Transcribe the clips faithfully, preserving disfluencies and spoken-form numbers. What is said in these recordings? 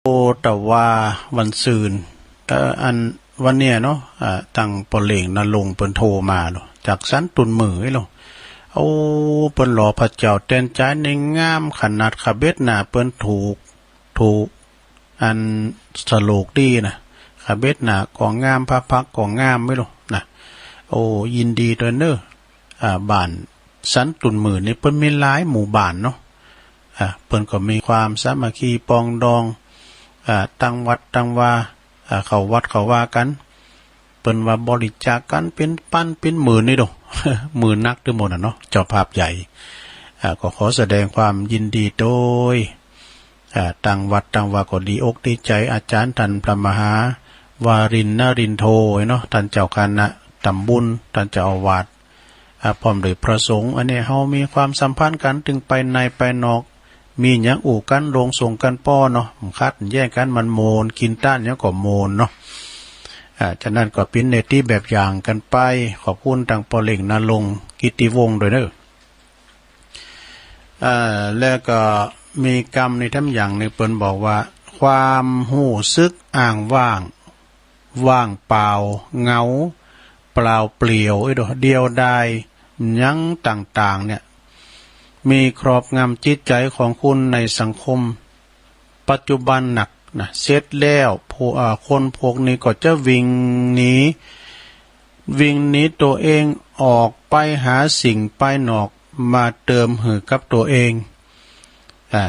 โอ้ แต่ว่าวันซืน เอ่อ อันวันเนี้ยเนาะ อ่า ตังปอเหล่งนรงค์เปิ้นโทรมาเนาะ จากสันตุ่นหมื่นนี่เนาะ โอ้ เปิ้นหล่อพระเจ้าแตนจายนี่งามขนาด ขะเบ็ดหน้าเปิ้นถูก ถูก อันสโลกดีนะ ขะเบ็ดหน้าก็งาม พระพักตร์ก็งามไม่รู้นะ โอ้ ยินดีด้วยเนอะ อ่า บ้านสันตุ่นหมื่นนี่เปิ้นมีหลายหมู่บ้านเนาะ อ่า เปิ้นก็มีความสามัคคีปรองดอง อ่า ตั้งวัดตั้งวา อ่า เข้าวัดเข้าวากั๋น เปิ้นว่าบริจาคกั๋นเป๋นปันเป๋นหมื่นนี่โด หมื่นนักตึงหมดน่ะเนาะ เจ้าภาพใหญ่ อ่า ก็ขอแสดงความยินดีด้วย อ่า ตั้งวัดตั้งวาก็ดีอกดีใจ๋ อาจ๋ารย์ต้านพระมหาวารินทร์นรินทร์โทเนาะ ต้านเจ้าคณะตำบล ต้านเจ้าอาวาส อ่า พร้อมด้วยพระสงฆ์ อันนี้เฮามีความสัมพันธ์กั๋น ตึงไปในไปนอก มีหยังอู้กั๋น ลงส่งกั๋นป้อเนาะ ขัดแย้งกั๋นมันโมน กิ๋นต้านหยังก็โมนเนาะ อ่า ฉะนั้นก็เป๋นเนติแบบอย่างกั๋นไป ขอบคุณตังปอเหล่งนรงค์กิตติวงศ์ด้วยเนอะ อ่า แล้วก็มีกำนี้แถมอย่างหนึ่ง เปิ้นบอกว่า ความฮู้สึกอ้างว้าง ว่างเปล่า เหงา เปล่าเปลี่ยว เอ้ย เดียวดาย หยังต่างๆ เนี่ย มีครอบงำจิตใจ๋ของคุณในสังคมปัจจุบันนักนะ เสร็จแล้ว พวก อ่า คนพวกนี้ก็จะวิ่งหนี วิ่งหนีตัวเองออกไปหาสิ่งภายนอกมาเติมหื้อกับตัวเอง อ่า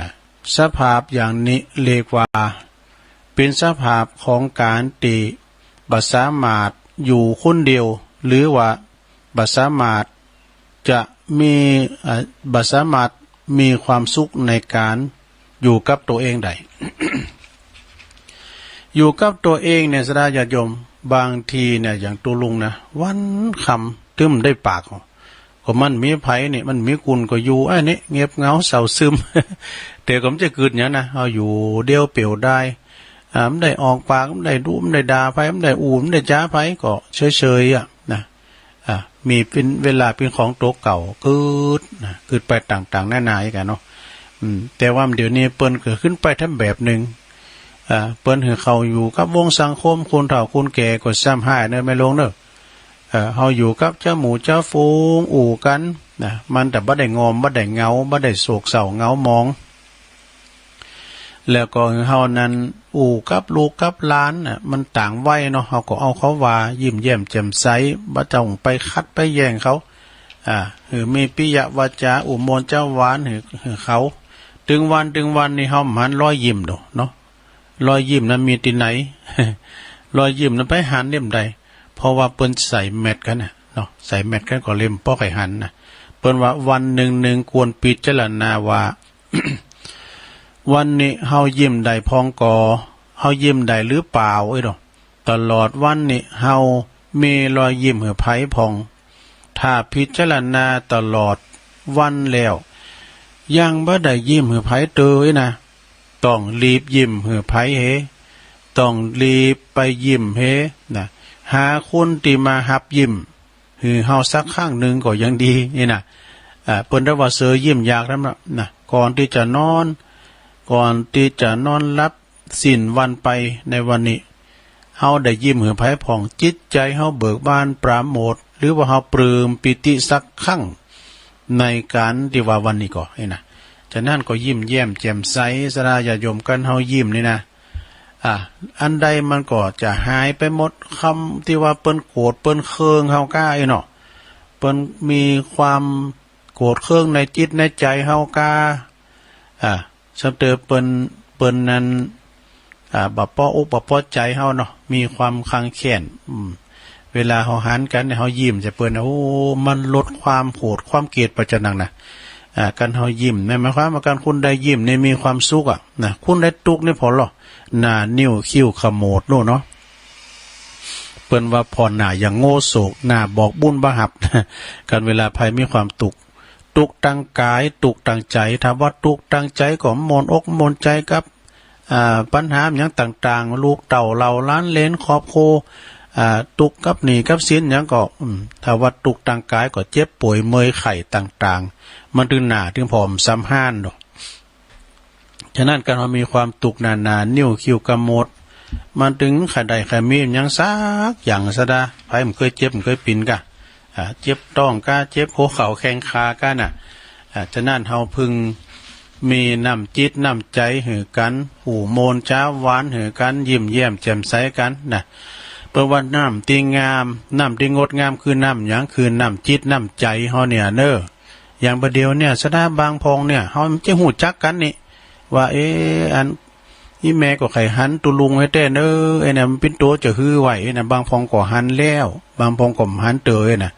สภาพอย่างนี้เรียกว่า เป๋นสภาพของก๋านตี้บ่สามารถอยู่คนเดียว หรือว่าบ่สามารถจะมี เอ่อ บ่สามารถมีความสุขในก๋านอยู่กับตัวเองได้ อยู่กับตัวเองเนี่ย ศรัทธาญาติโยม บางทีเนี่ย อย่างตุ๊ลุงนะ วันค่ำตึงได้ปาก ก็มันมีไผนี่ มันมีกุนก็อยู่ อันนี้เงียบเหงาเศร้าซึม แต่ก็บ่จะกึ๊ดหยังนะ เฮาอยู่เดี่ยวเปลี่ยวดาย อ่า บ่ได้ออกปาก บ่ได้ดุ บ่ได้ด่าไผ บ่ได้อู้ บ่ได้จ๋าไผ ก็เฉยๆ อ่ะนะ อ่า มีเป๋นเวลาเป๋นของตัวเก่า กึ๊ดนะ กึ๊ดไปต่างๆ นานาอีกอะเนาะ อืม แต่ว่าเดี๋ยวนี้เปิ้นก็ขึ้นไปแถมแบบหนึ่ง อ่า เปิ้นหื้อเข้าอยู่กับวงสังคม คนเฒ่าคนแก่ก็ซ้ำฮ้ายเนอะ แม่หลวงเนอะ เอ่อ เฮาอยู่กับเจ้าหมู่เจ้าฝูง อู้กั๋นนะ มันแต่บ่ได้ง่อม บ่ได้เหงา บ่ได้โศกเศร้าเหงาหมอง แล้วก็เฮานั้นอู้กับลูกกับหลานน่ะ มันต่างวัยเนาะ เฮาก็เอาเขาว่ายิ้มแย้มแจ่มใส บ่ต้องไปขัดไปแย้งเขา อ่า หื้อมีปิยวาจา อู้ม่วนจาหวาน หื้อ หื้อเขา ตึงวัน ตึงวันนี่เฮาบ่หันรอยยิ้มดอกเนาะ รอยยิ้มนั้นมีตี้ไหน รอยยิ้มนั้นไผหันเล่มใด เพราะว่าเปิ้นใส่แมสกั๋นน่ะเนาะ ใส่แมสกั๋นก็เล่มบ่ใค่หันนะ เปิ้นว่าวันหนึ่งๆ ควรพิจารณาว่า วันนี้เฮายิ้มได้พ่องก่อ เฮายิ้มได้หรือเปล่า เอ้ยเนาะ ตลอดวันนี้เฮามีรอยยิ้มหื้อไผพ่อง ถ้าพิจารณาตลอดวันแล้ว ยังบ่ได้ยิ้มหื้อไผเตอเอ้ยนะ ต้องรีบยิ้มหื้อไผเฮ ต้องรีบไปยิ้มเฮนะ หาคนตี้มาฮับยิ้มหื้อเฮาสักครั้งหนึ่งก็ยังดีนี่นะ อ่า เปิ้นได้ว่าเซอยิ้มอยากนำนะ ก่อนตี้จะนอน ก่อนตี้จะนอนหลับสิ้นวันไปในวันนี้ เฮาได้ยิ้มหื้อไผพ่อง จิตใจ๋เฮาเบิกบานปราโมทย์ หรือว่าเฮาปลื้มปีติสักครั้ง ในก๋านตี้ว่าวันนี้ก่อนี่นะ ฉะนั้นก็ยิ้มแย้มแจ่มใส ศรัทธาญาติโยม กั๋นเฮายิ้มนี่นะ อ่า อันใดมันก็จะหายไปหมด คำตี้ว่าเปิ้นโกรธเปิ้นเคืองเฮาก้า เอ้ยเนาะ เปิ้นมีความโกรธเคืองในจิตในใจ๋เฮาก้า อ่า สำเติบเปิ้น เปิ้นนั้น อ่า บ่ปออกบ่ปอใจ๋เฮาเนาะ มีความคังแค้น อืม เวลาเฮาหันกั๋นเนี่ย เฮายิ้มใส่เปิ้นนะ โอ้ มันลดความโกรธความเกลียดไปจะนักนะ อ่า กั๋นเฮายิ้มเนี่ย หมายความว่ากั๋นคุณได้ยิ้มเนี่ยมีความสุขอะนะ คุณได้ตุ๊กข์เนี่ยผ่อนลอ หน้านิ้วคิ้วขมวดโน่นเนาะ เปิ้นว่าผ่อนหน้าอย่างโง่โศก หน้าบอกบุญบ่ฮับ กั๋นเวลาไผมีความตุ๊กข์ ตุ๊กข์ตางก๋าย ตุ๊กข์ตางใจ๋ ถ้าว่าตุ๊กข์ตางใจ๋ก็ม่วนอกม่วนใจ๋กับ อ่า ปัญหาหยังต่างๆ ลูกเต้าเหล่าหลานเหลนครอบครัว อ่า ตุ๊กข์กับหนี้กับสินหยังก็ อืม ถ้าว่าตุ๊กข์ตางก๋ายก็เจ็บป่วยเมื่อยไข้ต่างๆ มันตึงหน้าตึงผ่อมสำฮานเนาะ ฉะนั้นการเฮามีความทุกข์นานา นิ้วคิ้วขมวด มันตึงใค่ได้ใค่มีหยังสักอย่างซะดา ไผบ่เคยเจ็บบ่เคยปินกะ อ่า เจ็บต๊องกะ เจ็บหัวเข่าแข้งขากะน่ะ อ่า ฉะนั้นเฮาพึงมีน้ำจิตน้ำใจ๋หื้อกั๋น อู้ม่วนจาหวานหื้อกั๋น ยิ้มแย้มแจ่มใสกั๋นน่ะ เปิ้นว่าน้ำตี้งาม น้ำตี้งดงามคือน้ำหยัง คือน้ำจิตน้ำใจ๋เฮาเนี่ยเน้อ อย่างบ่าเดี่ยวเนี่ย สถาบันพองเนี่ย เฮาจะฮู้จักกั๋นนี่ ว่า เอ๊ะ อัน อีแม่ก็ใค่หันตุ๊ลุงแต๊ๆ เน้อ ไอ้เนี่ย มันเป๋นตั๋วจะหื้อไว้ ไอ้เนี่ย บางพองก็หันแล้ว บางพองก็บ่หันเตื้อ ไอ้เนี่ย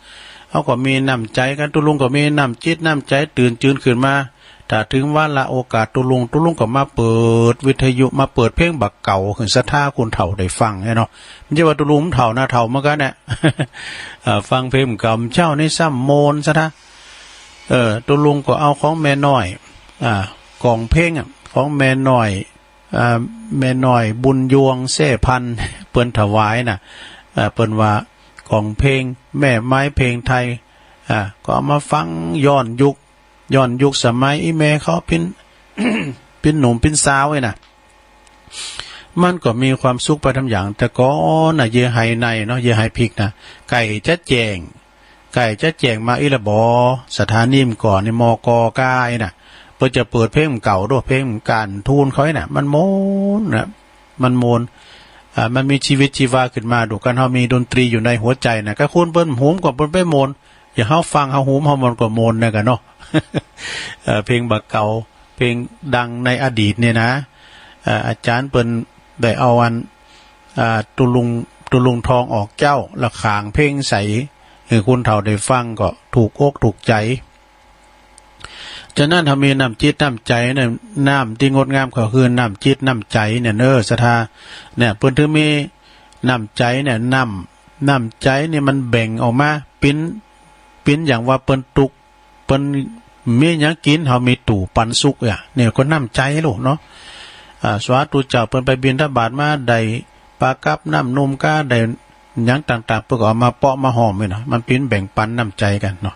เฮาก็มีน้ำใจ๋กั๋น ตุ๊ลุงก็มีน้ำจิตน้ำใจ๋ ตื่นจืนขึ้นมา ถ้าเถิงวาระโอกาสตุ๊ลุง ตุ๊ลุงก็มาเปิดวิทยุ มาเปิดเพลงบ่าเก่า หื้อศรัทธาคนเฒ่าได้ฟังแหละเนาะ บ่ใจ้ว่าตุ๊ลุงมันเฒ่านะ เฒ่าเหมือนกั๋นแหละ เอ่อ ฟังเพลงบ่าเก่า เจ้านี่ซ้ำม่วนซะนะ เออ ตุ๊ลุงก็เอาของแม่น้อย อ่า ก๋องเพลงอะของแม่น้อย อ่า แม่น้อยบุญยวงแซ่พันธุ์ เปิ้นถวายน่ะ อ่า เปิ้นว่าก๋องเพลงแม่ไม้เพลงไทย อ่า ก็เอามาฟังย้อนยุค ย้อนยุคสมัยอีแม่เขาเป๋น เป๋นหนุ่มเป๋นสาวนี่น่ะ มันก็มีความสุขไปตามอย่าง แต่ก่อนน่ะ เยอะไหนเนาะ เยอะไหพริกน่ะ ใก้จะแจ้ง ใก้จะแจ้งมาอี้ละบ่ สถานีมันก่อนนี่ มก.เก้า นี่น่ะ เปิ้นจะเปิดเพลงเก่าโดด เพลงก๋านทูนเขานี่น่ะ มันม่วนน่ะ มันม่วน อ่า มันมีชีวิตชีวาขึ้นมาโดด คันเฮามีดนตรีอยู่ในหัวใจ๋น่ะ ก็คนเปิ้นโฮมก็เปิ้นไปม่วน อย่างเฮาฟังเฮาโฮมเฮาม่วนก็ม่วนนะกั๋นเนาะ เอ่อ เพลงบ่าเก่า เพลงดังในอดีตเนี่ยนะ เอ่อ อาจ๋ารย์เปิ้นได้เอาอัน อ่า ตุ๊ลุง ตุ๊ลุงทองออกเจ้า แล้วขานเพลงใส่ หื้อคนเฒ่าได้ฟังก็ถูกอกถูกใจ๋ ฉะนั้นเฮามีน้ำจิตน้ำใจ๋เนี่ย น้ำตี้งดงามก็คือน้ำจิตน้ำใจ๋เนี่ยเน้อ ศรัทธา เนี่ย เปิ้นถึงมีน้ำใจ๋เนี่ย น้ำ น้ำใจ๋นี่มันแบ่งออกมาเป๋น เป๋นอย่างว่าเปิ้นตุ๊กข์ เปิ้นมีหยังกิ๋น เฮามีตู้ปันสุขอะ เนี่ยก็น้ำใจ๋ลูกเนาะ อ่า สาธุเจ้า เปิ้นไปบิณฑบาตมา ได้ปลากับน้ำนุ่มกา ได้หยังต่างๆ เปิ้นก็เอามาเปาะมาห้อมไว้เนาะ มันเป๋นแบ่งปันน้ำใจ๋กั๋นเนาะ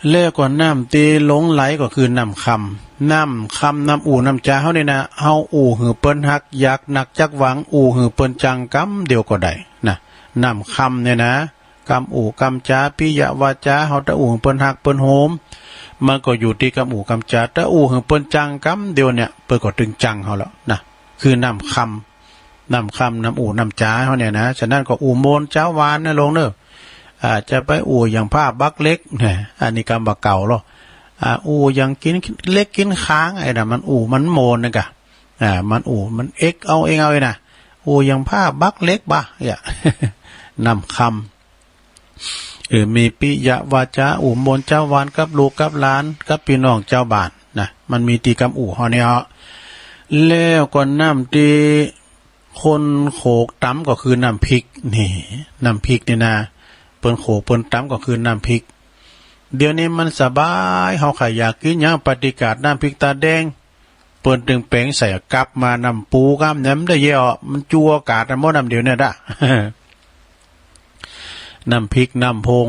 แล้วก็น้ำตี้หลงไหลก็คือน้ำคำ น้ำคำ น้ำอู้น้ำจ๋าเฮานี่นะ เฮาอู้หื้อเปิ้นฮัก อยากนักจักหวัง อู้หื้อเปิ้นจังกำเดียวก็ได้นะ น้ำคำเนี่ยนะ กำอู้กำจ๋า ปิยวาจา เฮาตะอู้หื้อเปิ้นฮักเปิ้นโฮม มันก็อยู่ตี้กำอู้กำจ๋า ตะอู้หื้อเปิ้นจังกำเดียวเนี่ย เปิ้นก็ตึงจังเฮาแล้วนะ คือน้ำคำ น้ำคำ น้ำอู้น้ำจ๋าเฮาเนี่ยนะ ฉะนั้นก็อู้ม่วนจาหวานนะลุงเน้อ อ่า จะไปอู้อย่างผ้าบักเหล็กนะ อันนี้กำบ่าเก่าลอ อ่า อู้อย่างกิ๋นเหล็กกิ๋นขาง ไอ้น่ะ มันอู้มันม่วนนะกะ อ่า มันอู้มันเอ็กเอาเองเอาไอ้น่ะ อู้อย่างผ้าบักเหล็กบ่า เนี่ย น้ำคำ เออ มีปิยวาจา อู้ม่วนจาหวานกับลูกกับหลาน กับปี้น้องจาวบ้านนะ มันมีตี้กำอู้เฮาเนี่ย แล้วก็น้ำตี้คนโขกตำก็คือน้ำพริก นี่ น้ำพริกนี่นะ เปิ้นโขกเปิ้นตำก็คือน้ำพริก เดี๋ยวนี้มันสบาย เฮาใค่อยากกิ๋นหยัง ปฏิกาศน้ำพริกตาแดง เปิ้นตึงแป๋งใส่กับมา น้ำปูกับแหนมได้เยอะ มันจั่วกาดอันหมดน้ำเดียวเนี่ยดะ น้ำพริกน้ำโพง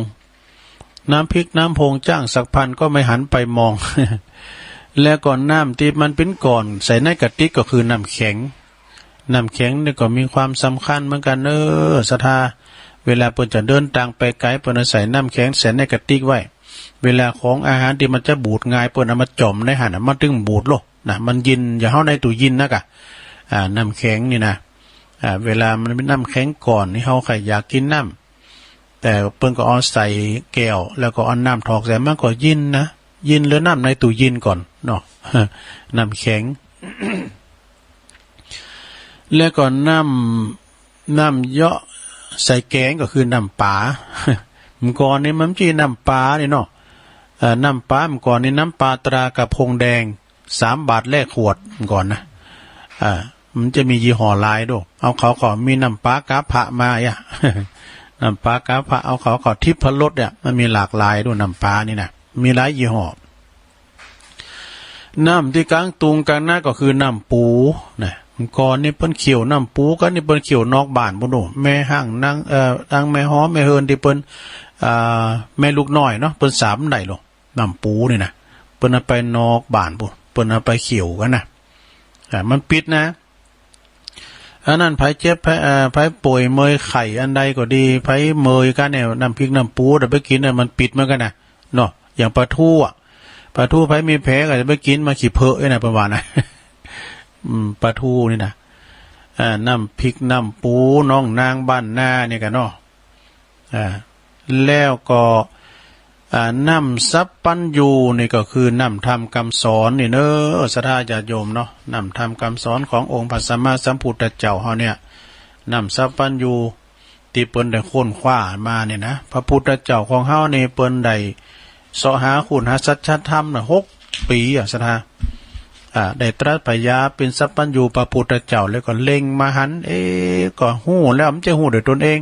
น้ำพริกน้ำโพงจ้างสักพันก็ไม่หันไปมอง แล้วก็น้ำตี้มันเป๋นก้อนใส่ในกระติกก็คือน้ำแข็ง น้ำแข็งนี่ก็มีความสำคัญเหมือนกั๋นเน้อ ศรัทธา เวลาเปิ้นจะเดินตางไปไก๋ เปิ้นเอาใส่น้ำแข็งใส่ในกระติกไว้ เวลาของอาหารตี้มันจะบูดง่าย เปิ้นเอามาจ่อมในหั้นน่ะ มันตึงบ่บูดลอ นะ มันเย็น อย่างเฮาในตู้เย็นนะกะ อ่า น้ำแข็งนี่นะ อ่า เวลามันมีน้ำแข็งก้อนนี่ เฮาใค่อยากกิ๋นน้ำ แต่เปิ้นก็เอาใส่แก้ว แล้วก็เอาน้ำถอกใส่ มันก็เย็นนะ เย็นเหลือน้ำในตู้เย็นก่อนเนาะ น้ำแข็ง แล้วก็น้ำ น้ำเยาะใส่แก๋งก็คือน้ำป๋า เมื่อก่อนนี่มันบ่ใจ้น้ำป๋านี่เนาะ เอ่อ น้ำป๋าเมื่อก่อนนี่น้ำปลาตรากระพงแดง สามบาทแลกขวดเมื่อก่อนนะ อ่า มันจะมียี่ห้อหลายโดด เอาเขาก็มีน้ำป๋ากาพระมาอ่ะ น้ำป๋ากาพระ เอาเขาก็ทิพรสเนี่ย มันมีหลากหลายโดด น้ำป๋านี่นะ มีหลายยี่ห้อ น้ำตี้กลางตุงกลางนาก็คือน้ำปูนะ เมื่อก่อนนี่เปิ้นเคี่ยวน้ำปูกั๋นนี่ เปิ้นเคี่ยวนอกบ้านปู้นโดด แม่ฮ้างนาง เอ่อ นางแม่ฮ้อมแม่เฮินตี้เปิ้น อ่า แม่ลูกน้อยเนาะ เปิ้นสามได้ลอ น้ำปูนี่นะ เปิ้นเอาไปนอกบ้านปู้น เปิ้นเอาไปเคี่ยวกั๋นนะ แต่มันปิดนะ อันนั้นไผเจ็บ ไผ เอ่อ ไผป่วยเมอยไข้อันใดก็ดี ไผเมอยกันเนี่ย น้ำพริกน้ำปูเดี๋ยวไปกินเนี่ย มันปิดเหมือนกันนะ เนาะ อย่างปลาทูอ่ะ ปลาทูไผมีแผลก็จะไปกินมาขี้เผลอเอ้ยนะ ประมาณนั้น อืม ปลาทูนี่นะ อ่า น้ำพริกน้ำปู น้องนางบ้านนานี่กันเนาะ อ่า แล้วก็ อ่า น้ำสัพพัญญูนี่ก็คือน้ำธรรมคำสอนนี่เนอะ ศรัทธาญาติโยมเนาะ น้ำธรรมคำสอนขององค์พระสัมมาสัมพุทธเจ้าเฮาเนี่ย น้ำสัพพัญญูที่เปิ้นได้ค้นคว้ามาเนี่ยนะ พระพุทธเจ้าของเฮานี่เปิ้นได้เสาะหาค้นหาสัจธรรมน่ะหกปีอะ ศรัทธา อ่า ได้ตรัสพยาเป็นสัพพัญญูพระพุทธเจ้า แล้วก็เล็งมาหัน เอ๊ะ ก็ฮู้แล้ว มันจะฮู้โดยตนเอง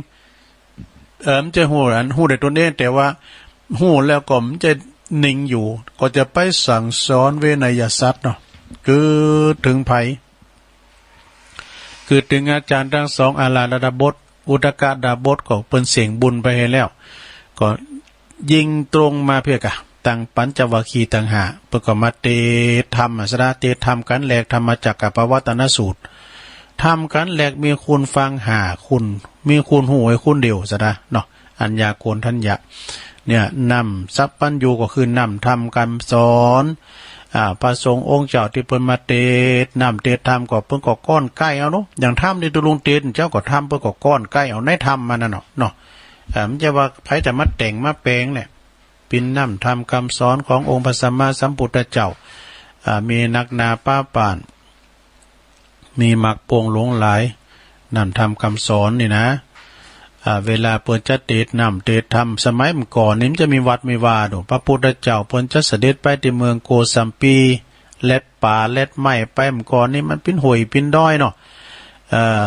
เออ มันจะฮู้ อันฮู้ได้ตนเอง แต่ว่าฮู้แล้วก็มันจะนิ่งอยู่ ก็จะไปสั่งสอนเวนยสัตว์เนาะ คือถึงไผ คือถึงอาจารย์ทั้งสอง อาราธดาบส อุทกดาบส ก็เปิ้นเสงบุญไปให้แล้ว ก็ยิงตรงมาเพียงกะ ตังปัญจวัคคีย์ตังห้า เปิ้นก็มาเตสน์ธรรมอะ ศรัทธา เตสน์ธรรมกันแหลกธรรมจักรกัปปวัตตนสูตร ธรรมกันแหลกมีคนฟังห้าคน มีคนฮู้ไว้คนเดียว ศรัทธา เนาะ อัญญาโกณฑัญญะ เนี่ย น้ำสัพพัญญูก็คือน้ำธรรมคำสอน อ่า พระสงฆ์องค์เจ้าที่เปิ้นมาเตสน์น้ำเตสน์ธรรมก็เปิ้นก็ก้อนใก้เอาเนาะ อย่างธรรมที่ตุลุงเตสน์เจ้าก็ธรรมเปิ้นก็ก้อนใก้เอาในธรรมมันน่ะเนาะ เนาะ อ่า มันจะว่าไผจะมาแต่งมาแปลงเนี่ย เป็นน้ำธรรมคำสอนขององค์พระสัมมาสัมพุทธเจ้า อ่า มีนักหนาป้าป่าน มีมรรคโปร่งหลวงหลาย น้ำธรรมคำสอนนี่นะ อ่า เวลาเปิ้นจะเตสน์น้ำเตสน์ธรรม สมัยเมื่อก่อนนี่มันจะมีวัดมีวาโด พระพุทธเจ้าเปิ้นจะเสด็จไปที่เมืองโกสัมพี แล่นป่าแล่นไม้ไป เมื่อก่อนนี่มันเป็นห้วยเป็นดอยเนาะ เอ่อ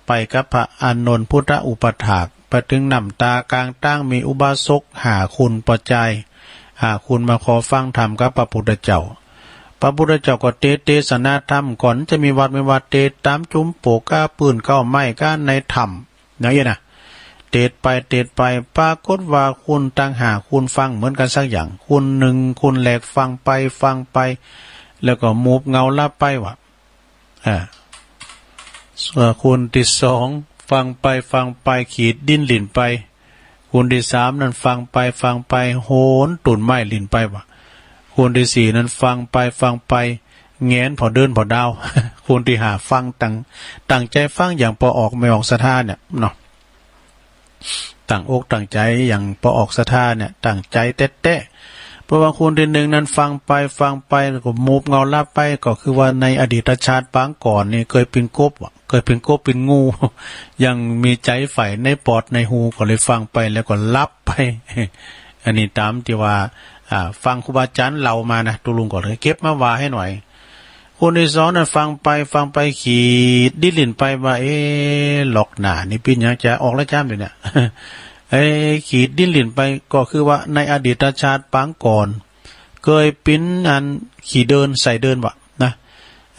ไปกับพระอานนท์พุทธอุปัฏฐาก ไปถึงน้ำตากลางตาง มีอุบาสกห้าคนปอจาย ห้าคนมาขอฟังธรรมกับพระพุทธเจ้า พระพุทธเจ้าก็เตสน์เตสนาธรรม ก่อนจะมีวัดมีวา เตสน์ตามจุมปลูกก้าปื้นเก๊าไม้ก้าในถ้ำ อย่างนี้นะ เตสน์ไปเตสน์ไป ปรากฏว่าคนตังห้าคนฟังเหมือนกันสักอย่าง คนหนึ่งคนแรกฟังไปฟังไป แล้วก็หมูบเหงาหลับไปว่ะ อ่า ส่วนคนที่สองฟังไปฟังไปขีดดินหลิ้นไป คนที่สามนั้นฟังไปฟังไปโหนต้นไม้หลิ้นไปว่ะ คนที่สี่นั้นฟังไปฟังไปแหงนผ่อเดือนผ่อดาว คนที่ห้าฟังตั้ง ตั้งใจฟังอย่างปอออกไม่ออกศรัทธาเนี่ยเนาะ ตั้งอกตั้งใจอย่างปอออกศรัทธาเนี่ย ตั้งใจแต๊ๆ เพราะว่าคนที่หนึ่งนั้นฟังไปฟังไปแล้วก็หมูบเหงาหลับไป ก็คือว่าในอดีตชาติปางก่อนนี่เคยเป็นกบว่ะ เคยเป็นกบเป็นงู ยังมีใจใฝ่ในปอดในฮู ก็เลยฟังไปแล้วก็หลับไป อันนี้ตามที่ว่า อ่า ฟังครูบาอาจารย์เล่ามานะ ตุลุงก็เลยเก็บมาว่าให้หน่อย คนที่สองนั้นฟังไปฟังไปขีดดินหลิ้นไปว่า เอ๊ะ หลอกหนานี่ปิ้นยังจะออกแล้วจ้ามเดี๋ยวเนี่ย เอ๊ะ ขีดดินหลิ้นไปก็คือว่าในอดีตชาติปางก่อน เคยปิ้นอันขี่เดินใส่เดินวะนะ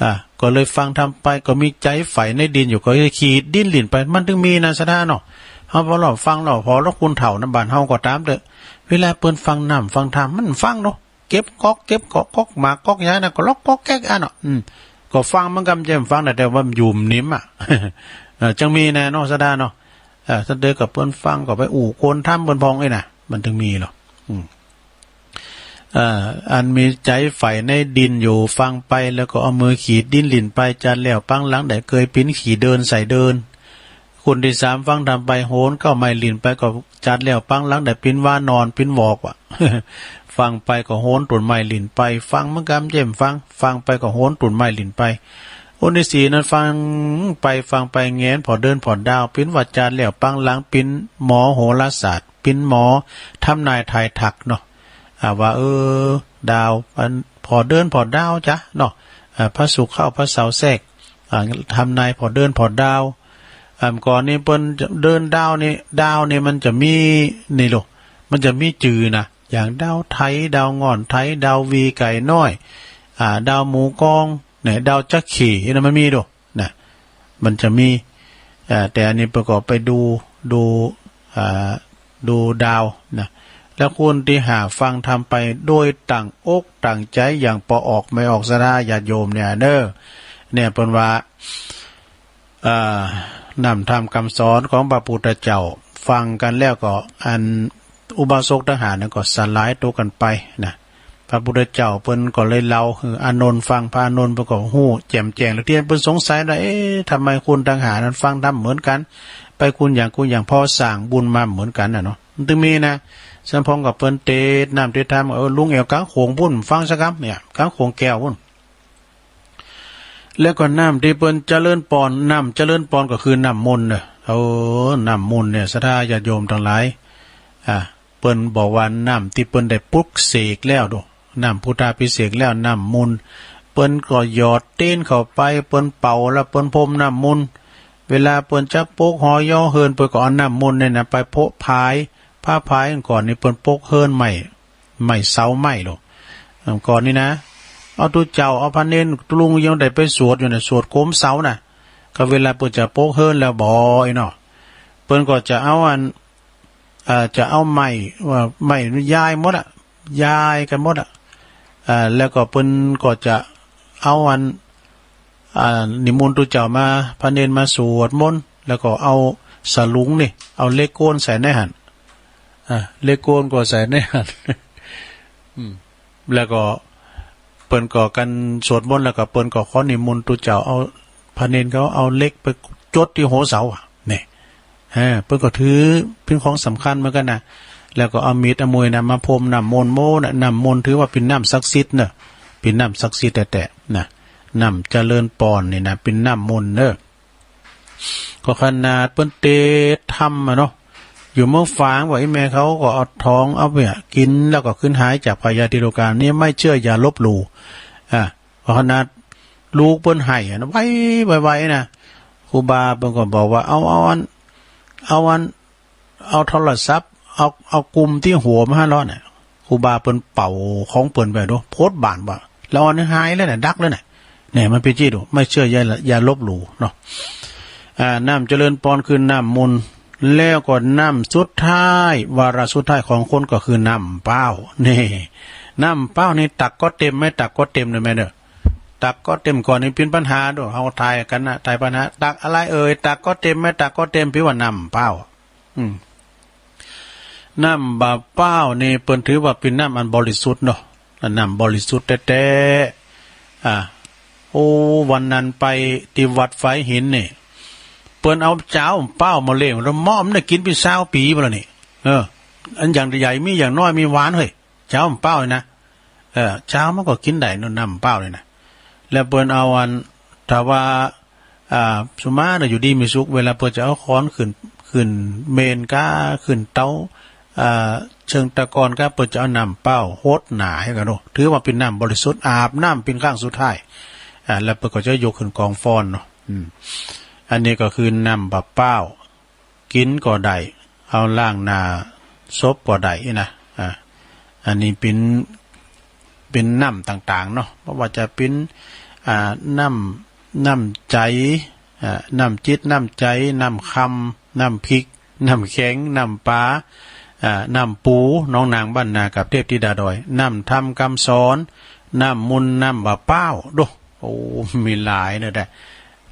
อ่า ก็เลยฟังธรรมไป ก็มีใจใฝ่ในดินอยู่ ก็เลยขีดดินหลิ้นไป มันถึงมีนะศรัทธาเนาะ เฮาพอเราฟังเราพอแล้วคนเฒ่านะบ้านเฮาก็ตามเถอะ เวลาเปิ้นฟังน้ำฟังธรรมมันฟังเนาะ เก็บก๊อกเก็บเกาะก๊อกหมากก๊อกหยังนะ ก็ล็อกก๊อกแก๊กอันเนาะ อืม ก็ฟังมันกำเจมฟังนะ แต่ว่ามันอยู่นิ่มอ่ะ เออ จังมีแน่เนาะศรัทธาเนาะ เออ ถ้าเดินกับเปิ้นฟังก็ไปอู้คนธรรมเปิ้นพองเอ้ยนะ มันถึงมีหรอก อืม เอ่อ อันมีใจใฝ่ในดินอยู่ ฟังไปแล้วก็เอามือขีดดินหลิ้นไป จัดแล้วปังหลังได้เคยปิ้นขี่เดินใส่เดิน คนที่สามฟังธรรมไปโหนเก๊าไม้หลิ้นไปก็จัดแล้วปังหลังได้ปิ้นว่านอนปิ้นวอกว่ะ ฟังไปก็โหนต้นไม้หลิ้นไป ฟังมันกำเจมฟัง ฟังไปก็โหนต้นไม้หลิ้นไป คนที่สี่นั้นฟังไปฟังไปแหงนผ่อเดือนผ่อดาว ปิ้นว่าจัดแล้วปังหลังปิ้นหมอโหราศาสตร์ ปิ้นหมอทำนายทายทักเนาะ อ่า ว่า เออ ดาวอันผ่อเดือนผ่อดาวจ้ะเนาะ อ่า พระศุกร์เข้าพระเสาร์แทรก อ่า ทำนายผ่อเดือนผ่อดาว อ่า ก่อนนี้เปิ้นเดือนดาวนี่ ดาวนี่มันจะมีนี่ลูก มันจะมีจื่อนะ อย่างดาวไถ ดาวง่อนไถ ดาววีไก่น้อย อ่า ดาวหมูกอง เนี่ย ดาวจักขี่ นี่มันมีดู นะ มันจะมี เอ่อ แต่อันนี้ประกอบไปดู ดู อ่า ดูดาวนะ แล้วคนที่ห้าฟังธรรมไปโดยตั้งอกตั้งใจอย่างปอออกไม่ออกศรัทธาญาติโยมเนี่ยเนอะ เนี่ยเปิ้นว่า เอ่อ น้ำธรรมคำสอนของพระพุทธเจ้า ฟังกันแล้วก็ อันอุบาสกตังหลายนั้นก็สลายตัวกันไปนะ พระพุทธเจ้าเปิ้นก็เลยเล่าหื้ออานนท์ฟัง พระอานนท์เปิ้นก็ฮู้แจ่มแจ้ง แล้วที่เปิ้นสงสัยว่า เอ๊ะ ทำไมคนตังหลายนั้นฟังธรรมเหมือนกัน ไปคนอย่างคนอย่าง เพราะสร้างบุญมาเหมือนกันน่ะเนาะ มันถึงมีนะ สำพองกับเปิ้นเตสน้ำเตสธรรม เออ ลงแอ่วกลางโขงปุ้น ฟังสักกำเนี่ย กลางโขงแก้วปุ้น แล้วก็น้ำที่เปิ้นเจริญปอน น้ำเจริญปอนก็คือน้ำมนต์เน่อ เออ น้ำมนต์เนี่ย ศรัทธาญาติโยมทั้งหลาย อ่า เปิ้นบอกว่าน้ำที่เปิ้นได้ปลุกเสกแล้วโด น้ำพุทธาภิเษกแล้ว น้ำมนต์ เปิ้นก็หยอดตีนเข้าไป เปิ้นเป่าแล้วเปิ้นพรมน้ำมนต์ เวลาเปิ้นจะปลุกหอเยียะเฮือน เปิ้นก็เอาน้ำมนต์เนี่ยนะ ไปโพะพาย ผ้าพายก่อนนี่เปิ้นปลุกเฮือนไม้ ไม้เสาไม้โลด ก่อนนี่นะ เอาตุ๊เจ้า เอาพระเณร ตุ๊ลุงยังได้ไปสวดอยู่นะ สวดโกมเสานะ ก็เวลาเปิ้นจะปลุกเฮือนแล้วบ่อยเนาะ เปิ้นก็จะเอาอัน เอ่อ จะเอาไม้ ว่าไม้ยายหมดอะ ยายกันหมดอะ อ่า แล้วก็เปิ้นก็จะเอาอัน อ่า นิมนต์ตุ๊เจ้ามา พระเณรมาสวดมนต์ แล้วก็เอาสลุงนี่ เอาเหล็กโกนใส่ในหั้น อ่า เหล็กโกนก็ใส่ในหั้น อืม แล้วก็เปิ้นก็กันสวดมนต์ แล้วก็เปิ้นก็ขอนิมนต์ตุ๊เจ้า เอา พระเณรเขาเอาเหล็กไปจดที่หัวเสาอะ เนี่ย เออ เปิ้นก็ถือเป็นของสำคัญเหมือนกันนะ แล้วก็เอามีดเอามวยนะมาพรมน้ำมนต์โม้นะ น้ำมนต์ถือว่าเป็นน้ำศักดิ์สิทธิ์เนอะ เป็นน้ำศักดิ์สิทธิ์แต๊ๆ นะ น้ำเจริญปอนนี่นะ เป็นน้ำมนต์เนอะ ก็ขนาดเปิ้นเตสธรรมอะเนาะ อยู่เมืองฝาง ว่าอีแม่เขาก็เอาทองเอาเนี่ยกิน แล้วก็ขึ้นหายจากพยาธิโรคา นี่ไม่เชื่ออย่าลบหลู่ อ่ะ ก็ขนาดลูกเปิ้นไห้อะนะ ไวๆๆ นะ ครูบาเปิ้นก็บอกว่า เอา เอาอัน เอาอัน เอาโทรศัพท์ เอา เอากุมที่หัวมาให้เราเนี่ย ครูบาเปิ้นเป่าของเปิ้นไปดู โพดบานว่า แล้วอันนี้หายแล้วเนี่ย ดักแล้วเนี่ย เนี่ย มันเป็นจี้ดู ไม่เชื่ออย่า อย่าลบหลู่เนาะ อ่า น้ำเจริญปอนคือน้ำมนต์ แล้วก็น้ำสุดท้าย วาระสุดท้ายของคนก็คือน้ำเปล้า นี่ น้ำเปล้านี่ตักก็เต็ม ไม่ตักก็เต็มเลยแม่เด้อ ตักก็เต็มก่อนนี่เป็นปัญหาดู เฮาทายกันนะ ทายปัญหา ตักอะไรเอ่ย ตักก็เต็ม ไม่ตักก็เต็ม เปิ้นว่าน้ำเปล้า อืม น้ำบ่าเปล้านี่เปิ้นถือว่าเป็นน้ำอันบริสุทธิ์เนาะ น้ำบริสุทธิ์แต๊ๆ อ่า โอ้ วันนั้นไปที่วัดฝายหินนี่ เปิ้นเอาจาวเปล้ามาเลี้ยง แล้วหม้อมันได้กินเป็นซาวปี๋มาแล้วนี่ เออ อันอย่างใหญ่มี อย่างน้อยมีหวานเฮ้ย จาวเปล้านี่นะ เออ จาวมันก็กินได้เนาะ น้ำเปล้านี่นะ แล้วเปิ้นเอาอัน ถ้าว่า อ่า สุมาเน่ออยู่ดีมีสุข เวลาเปิ้นจะเอาค้อนขึ้น ขึ้นเมนก้า ขึ้นเตา อ่า เชิงตะกอนก้า เปิ้นจะเอาน้ำเปล้าหดหน้าให้กันเนาะ ถือว่าเป็นน้ำบริสุทธิ์ อาบน้ำเป็นครั้งสุดท้าย อ่า แล้วเปิ้นก็จะยกขึ้นกองฟอนเนาะ อืม อันนี้ก็คือน้ำบ่าเปล้า กินก็ได้ เอาล้างหน้าศพก็ได้นะ อ่า อันนี้เป็น เป็นน้ำต่างๆ เนาะ บ่ว่าจะเป็น อ่า น้ำ น้ำใจ๋ อ่า น้ำจิต น้ำใจ๋ น้ำคำ น้ำพริก น้ำแข็ง น้ำปลา อ่า น้ำปู หนองนางบ้านนา กับเทพธิดาดอย น้ำธรรมคำสอน น้ำมนต์ น้ำบ่าเปล้า โด โอ้ มีหลายเนาะ ได้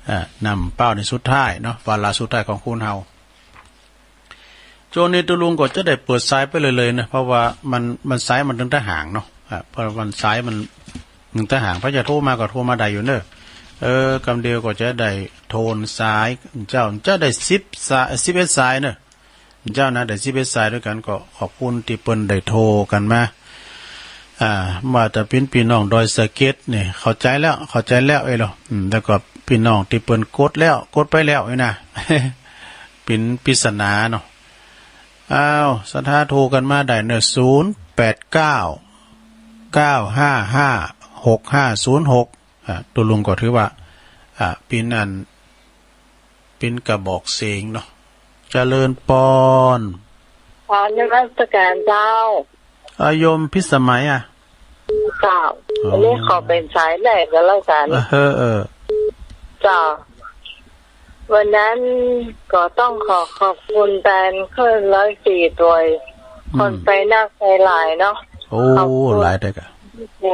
อ่า น้ำเปล้านี่สุดท้ายเนาะ วาระสุดท้ายของคนเฮา ช่วงนี้ตุ๊ลุงก็จะได้เปิดสายไปเลยๆ นะ เพราะว่ามัน มันสายมันตึงตะหางเนาะ อ่า เพราะมันสายมันตึงตะหาง ถ้าจะโทรมาก็โทรมาได้อยู่เนอะ เออ กำเดียวก็จะได้โทนสาย เจ้า จะได้สิบสาย สิบเอ็ดสายเนอะ เจ้านะ ได้สิบเอ็ดสายด้วยกัน ก็ขอบคุณที่เปิ้นได้โทรกันมา อ่า ว่าจะเป็นพี่น้องดอยสะเก็ดนี่ เข้าใจแล้ว เข้าใจแล้วเอ้ยเหรอ อืม แล้วก็พี่น้องที่เปิ้นกดแล้ว กดไปแล้วนี่นะ เป็นปริศนาเนาะ อ้าว ศรัทธาโทรกันมาได้เนอะ ศูนย์แปดเก้า เก้าห้าห้า หกห้าศูนย์หก อ่า ตุ๊ลุงก็ถือว่า อ่า เป็นอัน เป็นกระบอกเสียงเนาะ เจริญปอน ขอนมัสการเจ้า อ่า โยมพิสมัยอ่ะ เจ้า อ๋อ อันนี้ขอเป็นสายแรกก็แล้วกัน เออ เออ เจ้า วันนั้นก็ต้องขอขอบคุณแทนคลื่นร้อยสี่ด้วย อืม คนไปนักไปหลายเนาะ โอ้ ขอบคุณ หลายด้วยกัน ครู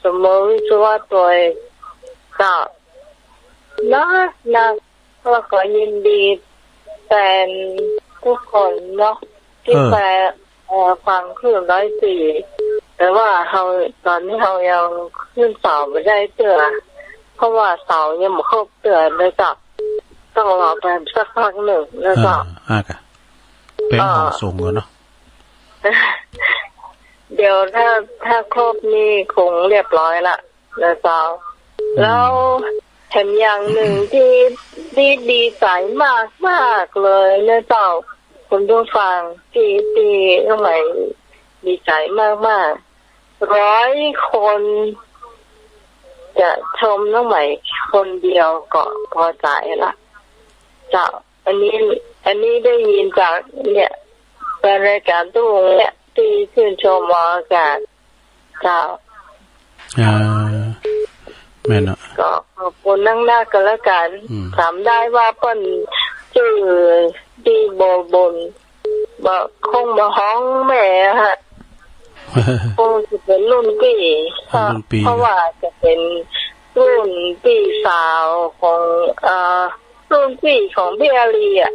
สมบูรณ์วิศวะด้วย เจ้า นะนะ ก็ขอยินดีแทนทุกคนเนาะ ที่ เออ แฟน เอ่อ ฟังคลื่นร้อยสี่ แต่ว่าเรา ตอนนี้เรายังขึ้นเสาไม่ได้เตื้อ เพราะว่าเสายังไม่ครบเตื้อเลยจ้ะ ต้องรอไปสักพักหนึ่งแล้วจ้ะ อ่า อ่ากะ เป็น เอ่อ ห้องส่งก่อนเนาะ เดี๋ยวถ้า ถ้าครบนี่คงเรียบร้อยละนะเจ้า อืม แล้วแถมอย่างหนึ่งที่ ที่ดีใจมากๆเลยนะเจ้า คุณผู้ฟัง ที่ ที่น้องใหม่ดีใจมากๆ ร้อยคนจะชมน้องใหม่คนเดียวก็พอใจละเจ้า อันนี้ อันนี้ได้ยินจากเนี่ย แฟนรายการตู้เนี่ย ที่ชื่นชมออกอากาศเจ้า อ่า แม่นเนาะ ก็ขอบคุณนักๆ กันแล้วกัน อืม ถามได้ว่าเปิ้นชื่อดีบ่ บ่ บ่ คงบ่ฮ้องแม่ฮะ คงจะเป็นรุ่นพี่ รุ่นพี่ เพราะว่าจะเป็นรุ่นพี่สาวของ เอ่อ รุ่นพี่ของพี่อาลีอะ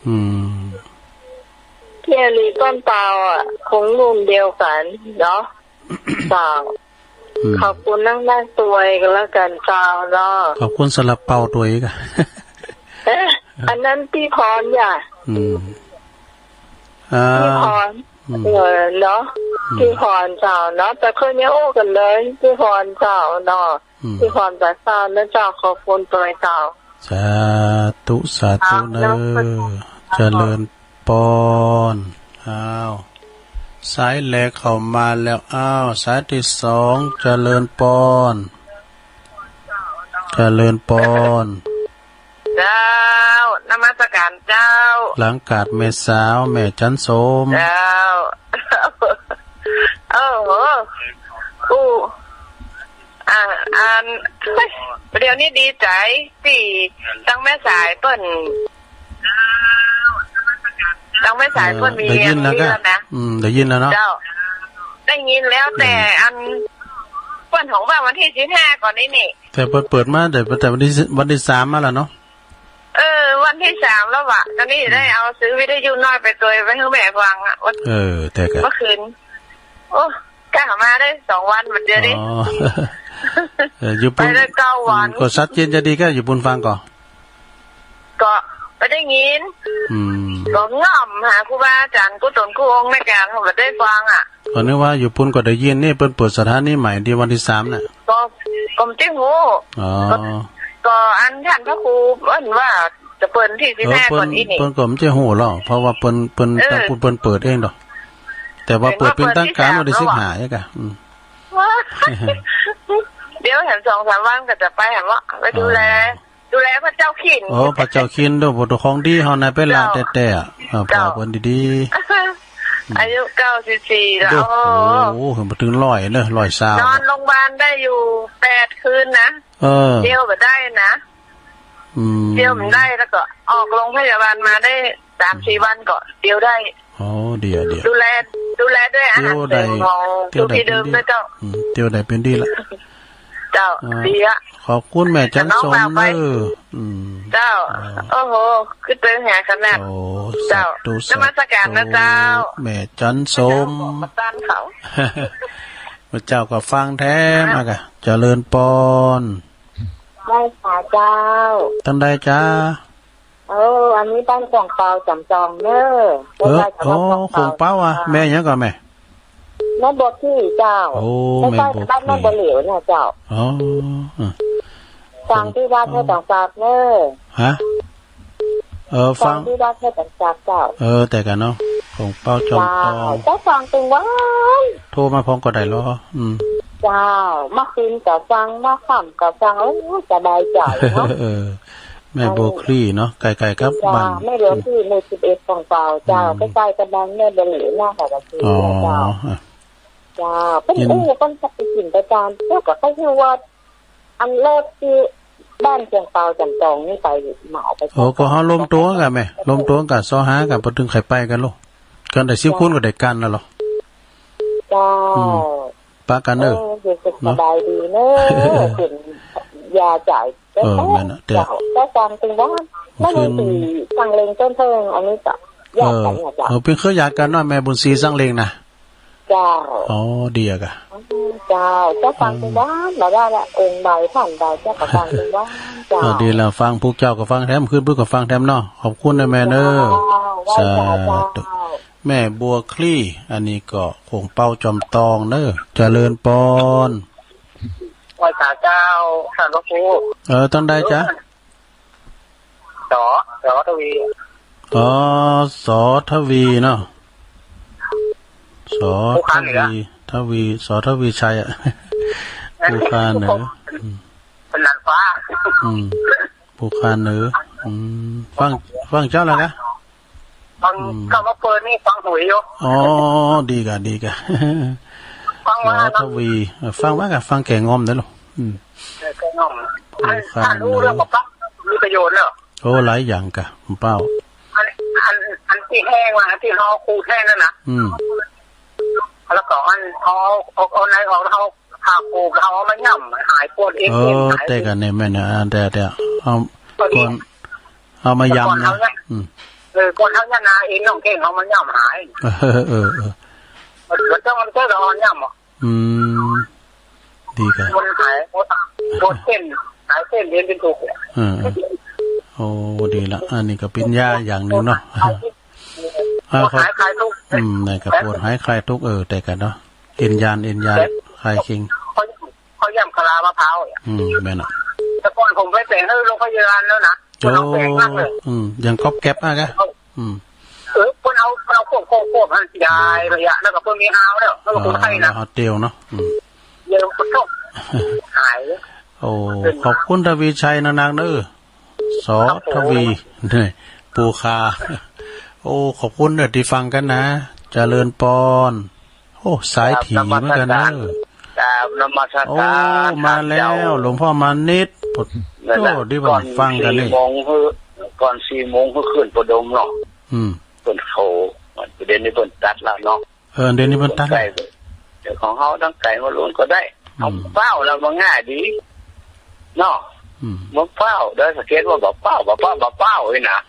อืม พี่อาลีต้นเปาอะ คงรุ่นเดียวกันเนาะ เจ้า อืม ขอบคุณนักๆ ตวยกันแล้วกันเจ้าเนาะ ขอบคุณสำหรับเปาตวยกะ เอ๊ะ อันนั้นพี่พรอย่า อืม อ่า พี่พร อืม เออ เนาะ อืม พี่พรเจ้าเนาะ แต่คนยังโอ้กันเลย พี่พรเจ้าเนาะ อืม พี่พรเจ้าเนาะเจ้า ขอบคุณตวยเจ้า สาธุ สาธุ เจ้า เนอะ เจริญปอน อ้าว สายแรกเข้ามาแล้ว อ้าว สายที่สอง เจริญปอน เจริญปอน เจ้า นมัสการเจ้า หลังกาดแม่สาว แม่จันสม เจ้า โอ้โห อู้ อ่า อัน เดี๋ยวนี้ดีใจที่ตังแม่สายเปิ้น ตังแม่สายเปิ้น เออ มี ได้ยินแล้ว อันนี้ ก็ แล้วนะ อืม ได้ยินแล้วเนาะ เจ้า ได้ยินแล้ว อืม แต่อัน เปิ้นของว่าวันที่สิบห้าก่อนนี่นี่ แต่เปิ้นเปิดมาแต่ แต่วันที่ วันที่สามมาแล้วเนาะ เออ วันที่สามแล้ววะ ตอนนี้ อืม ได้เอาซื้อวิทยุน้อยไปตวยไว้ให้แม่ฟังอะ วัน เออ แต่ก็ เมื่อคืน โอ้ ใกล้เข้ามาได้สองวันเหมือนเดียวนี่ อ๋อ เออ อยู่ปุ้น ไปได้เก้าวัน อืม ก็ชัดเจนจะดีก็อยู่ปุ้นฟังก่อน ก็ไม่ได้ยิน อืม ก็ง่อมหาครูบาอาจารย์กู้ตนกู้องค์ในการเขาไม่ได้ฟังอะ ก็นึกว่าอยู่ปุ้นก็ได้ยินนี่ เปิ้นเปิดสถานีใหม่ที่วันที่สามน่ะ ก็ ก็ไม่ใช่หู อ๋อ ก็ ก็อันท่านพระครูเปิ้นว่าจะเปิดที่สิบห้า เออ เปิ้น ก่อนอีนี่ เปิ้นก็ไม่ใช่หูหรอก เพราะว่าเปิ้น เปิ้น เออ ตางปุ้นเปิ้นเปิดเองดอก แต่ว่าเปิดเป็นทางการวันที่สิบห้าเองกะ อืม เดี๋ยวแถมสองสามวันก็จะไปแถมว่าไปดูแล อ๋อ ดูแลพระเจ้าขิน โอ้ พระเจ้าขินเด้อ บ่ต้องของดีเฮานะ ไปลาแต๊ๆ อะ อ่า เจ้า พอเพิ่นดีๆ อายุเก้าสิบสี่แล้ว โอ้โห โอ้โห บ่ถึงร้อยเด้อ ร้อยซาว นอนโรงพยาบาลได้อยู่แปดคืนนะ เออ เที่ยวบ่ได้นะ อืม เที่ยวบ่ได้ แล้วก็ออกโรงพยาบาลมาได้สามสี่วันก็เที่ยวได้ อ๋อ ดีอะ ดีอะ ดูแล ดูแลด้วยอาหารเสริมของ เที่ยวได้ ทุกที่เดิมด้วยเจ้า อืม เที่ยวได้เป็นดีละ เจ้า อ่า ดีอะ ขอบคุณแม่จันสมเด้อ อืม เจ้า อ่า โอ้โห คือเติมแหงขนาด โอ้ เจ้า สาธุ นมัสการนะเจ้า สาธุ แม่จันสม เจ้าของประจำเขา พระเจ้าก็ฟังแท้มากอะ เจริญปอน ไหว้สาเจ้า ตั้งใดจ้า เออ อันนี้บ้านขวางเปาจำจองเนอะ เออ ใกล้ๆกับวัดขวางเปา โอ้ ขวางเปาอะ เจ้า แม่หยังก่อนแม่ แม่บัวขี้เจ้า โอ้ ใกล้ๆ แม่บัวขี้ บ้านแม่บัวเหลียวเนี่ยเจ้า อ๋อ เออ ฟังที่วัด ขวางเปา ให้ต้องทราบเนอะ ฮะ เออ ฟัง ฟังที่วัดให้ต้องทราบเจ้า เออ แต่กันเนาะ ขวางเปาจำจอง เจ้า เจ้าฟังตึงวัน โทรมาพร้อมก็ได้เหรอ อืม เจ้า เมื่อคืนก็ฟัง เมื่อค่ำก็ฟัง โอ้ย สบายใจเนาะ เออ แม่บัวคลี่เนาะ ใกล้ๆ กับ เจ้า บ้าน แม่บัวคลี่หมู่สิบเอ็ดขวางเปาเจ้า อืม ใกล้ๆ กับบ้านแม่บัวเหลียวเนี่ยค่ะ อ๋อ เจ้า อ่ะ เจ้า เปิ้น ยิน อู้ เปิ้นจะไปกินไปตาม เจ้าก็เขาอยู่วัด อันรถที่บ้านขวางเปาจำจองนี่ไปเหมาไป โอ้ ก็เฮาลมตัวกันแม่ ลมตัวกัน ซอหากัน พอถึงใครไปกันลูก กันได้สิบคนก็ได้กันแล้วเหรอ เจ้า อืม ปะกันเด้อ เออ รู้สึก เนาะ สบายดีเนอะ เป็นยาจ่าย เออ แม่นน่ะ แต่ เจ้า เจ้าฟังตึงบ้าน เมื่อคืน แม่บุญศรีสังเลงต้นเทิง อันนี้ก็ เออ ญาติกันเนี่ยจ้ะ เออ เป็นเครือญาติกันเนาะ แม่บุญศรีสังเลงนะ เจ้า อ๋อ ดีอะกะ เจ้า เจ้าฟังตึงบ้าน อืม แบบว่าละองค์ใดท่านใด เจ้าก็ฟังตึงบ้าน เจ้า เออ ดีแล้ว ฟังพวกเจ้าก็ฟังแถม คืนพวกก็ฟังแถมเนาะ ขอบคุณนะแม่เนอะ เจ้า ไหว้สา สาธุ เจ้า แม่บัวคลี่ อันนี้ก็โขงเปาจอมตองเนอะ เจริญปอน ไหว้สาเจ้า ท่านพระครู เออ ต้นใดจ๊ะ สอ สอทวี อ๋อ สอทวีเนาะ สอ ภูคาเหนือ ทวี ทวี สอทวีชัยอะ ภูคาเหนือ อืม เป็นนันฟ้า อืม ภูคาเหนือ อืม ฟัง ฟังเจ้าแล้วกะ ฟัง อืม เข้ามาเปิดนี่ฟังหวยอยู่ อ๋อ ดีกะ ดีกะ ฟังว่า สอทวี เออ ฟังว่ากะ ฟังแก่งอมเด้อลูก อืม เออ แก่งอม โอ้ อัน ฟัง อันรู้เรื่อง เนอะ ปะปะ มีประโยชน์เนอะ โอ้ หลายอย่างกะ คุณเป้า อัน อัน อันที่แห้งมา ที่เขาขูดแห้งนั่นน่ะ อืม แล้วก็อันเอา เอา เอาในออกแล้วเขาผ่าขูด เขาเอามาย่ำ หายปวดเอ็น เออ เอ็นหาย แต่กะเนี่ยแม่นนะ อ่า แต่ แต่ เอา ตอนนี้ ก่อน เอามายำนะ แต่ก่อนเขาเนี่ย อืม เออ ก่อนเขาเนี่ยนะ เอ็นน้องเก่งเขามาย่ำหาย เออ เออ เออ มันต้อง มันต้องเอาย่ำอ่ะ อืม ดีครับ มันหาย ปวด ปวดเส้น หายเส้นเอ็นเป็นตุกข์อ่ะ เออ เออ โอ้ ดีละ อันนี้ก็เป็นยาอย่างหนึ่งเนาะ หาย อ่า ปวดหายคลายทุกข์ อืม นี่ก็ปวดหายคลายทุกข์ เออ แต่กันเนาะ เอ็นยาน เอ็นยาน แต่ คลายเก่ง เขา เขาย่ำคารามะพร้าวอ่ะ อืม แม่นอ่ะ แต่ก่อนผมไปแปลงให้โรงพยาบาลแล้วนะ โอ้ คนเอาแปลงมากเลย อืม ยังก๊อบแก๊บอ่ะกะ อืม เออ เพิ่นเอา เพิ่นเอาควบ ควบ ควบหั่น ยายระยะ แล้วก็เพิ่นมีฮาวแล้ว แล้วก็คนไข้นะ อ่า ฮาวเตียวเนาะ อืม เดี๋ยวก็จบ หาย โอ้ ขอบคุณทวีชัยนักๆเด้อ สอ ครับผม ทวี นี่ ปู่คา โอ้ ขอบคุณเด้อที่ฟังกันนะ เจริญปอน โอ้ สายถี่เหมือนกันเนอะ กราบนมัสการ กราบนมัสการ โอ้ มาแล้ว ท่านเจ้า หลวงพ่อมานิด นั่นแหละ โอ้ ดีว่า ก่อน ฟังกันนี่ สี่โมงคือ ก่อนสี่โมงคือขึ้นประดมเนาะ อืม เพิ่นเขา เดี๋ยวนี้เพิ่นตัดแล้วเนาะ เออ เดี๋ยวนี้เพิ่นตัดแล้ว เดี๋ยวของเขาทั้งไก่มาล้วนก็ได้ อืม เอาเป้าแล้วมันง่ายดี เนาะ อืม บ่เป้า เดี๋ยวสังเกตว่าบ่เป้า บ่เป้า บ่เป้านี่นะ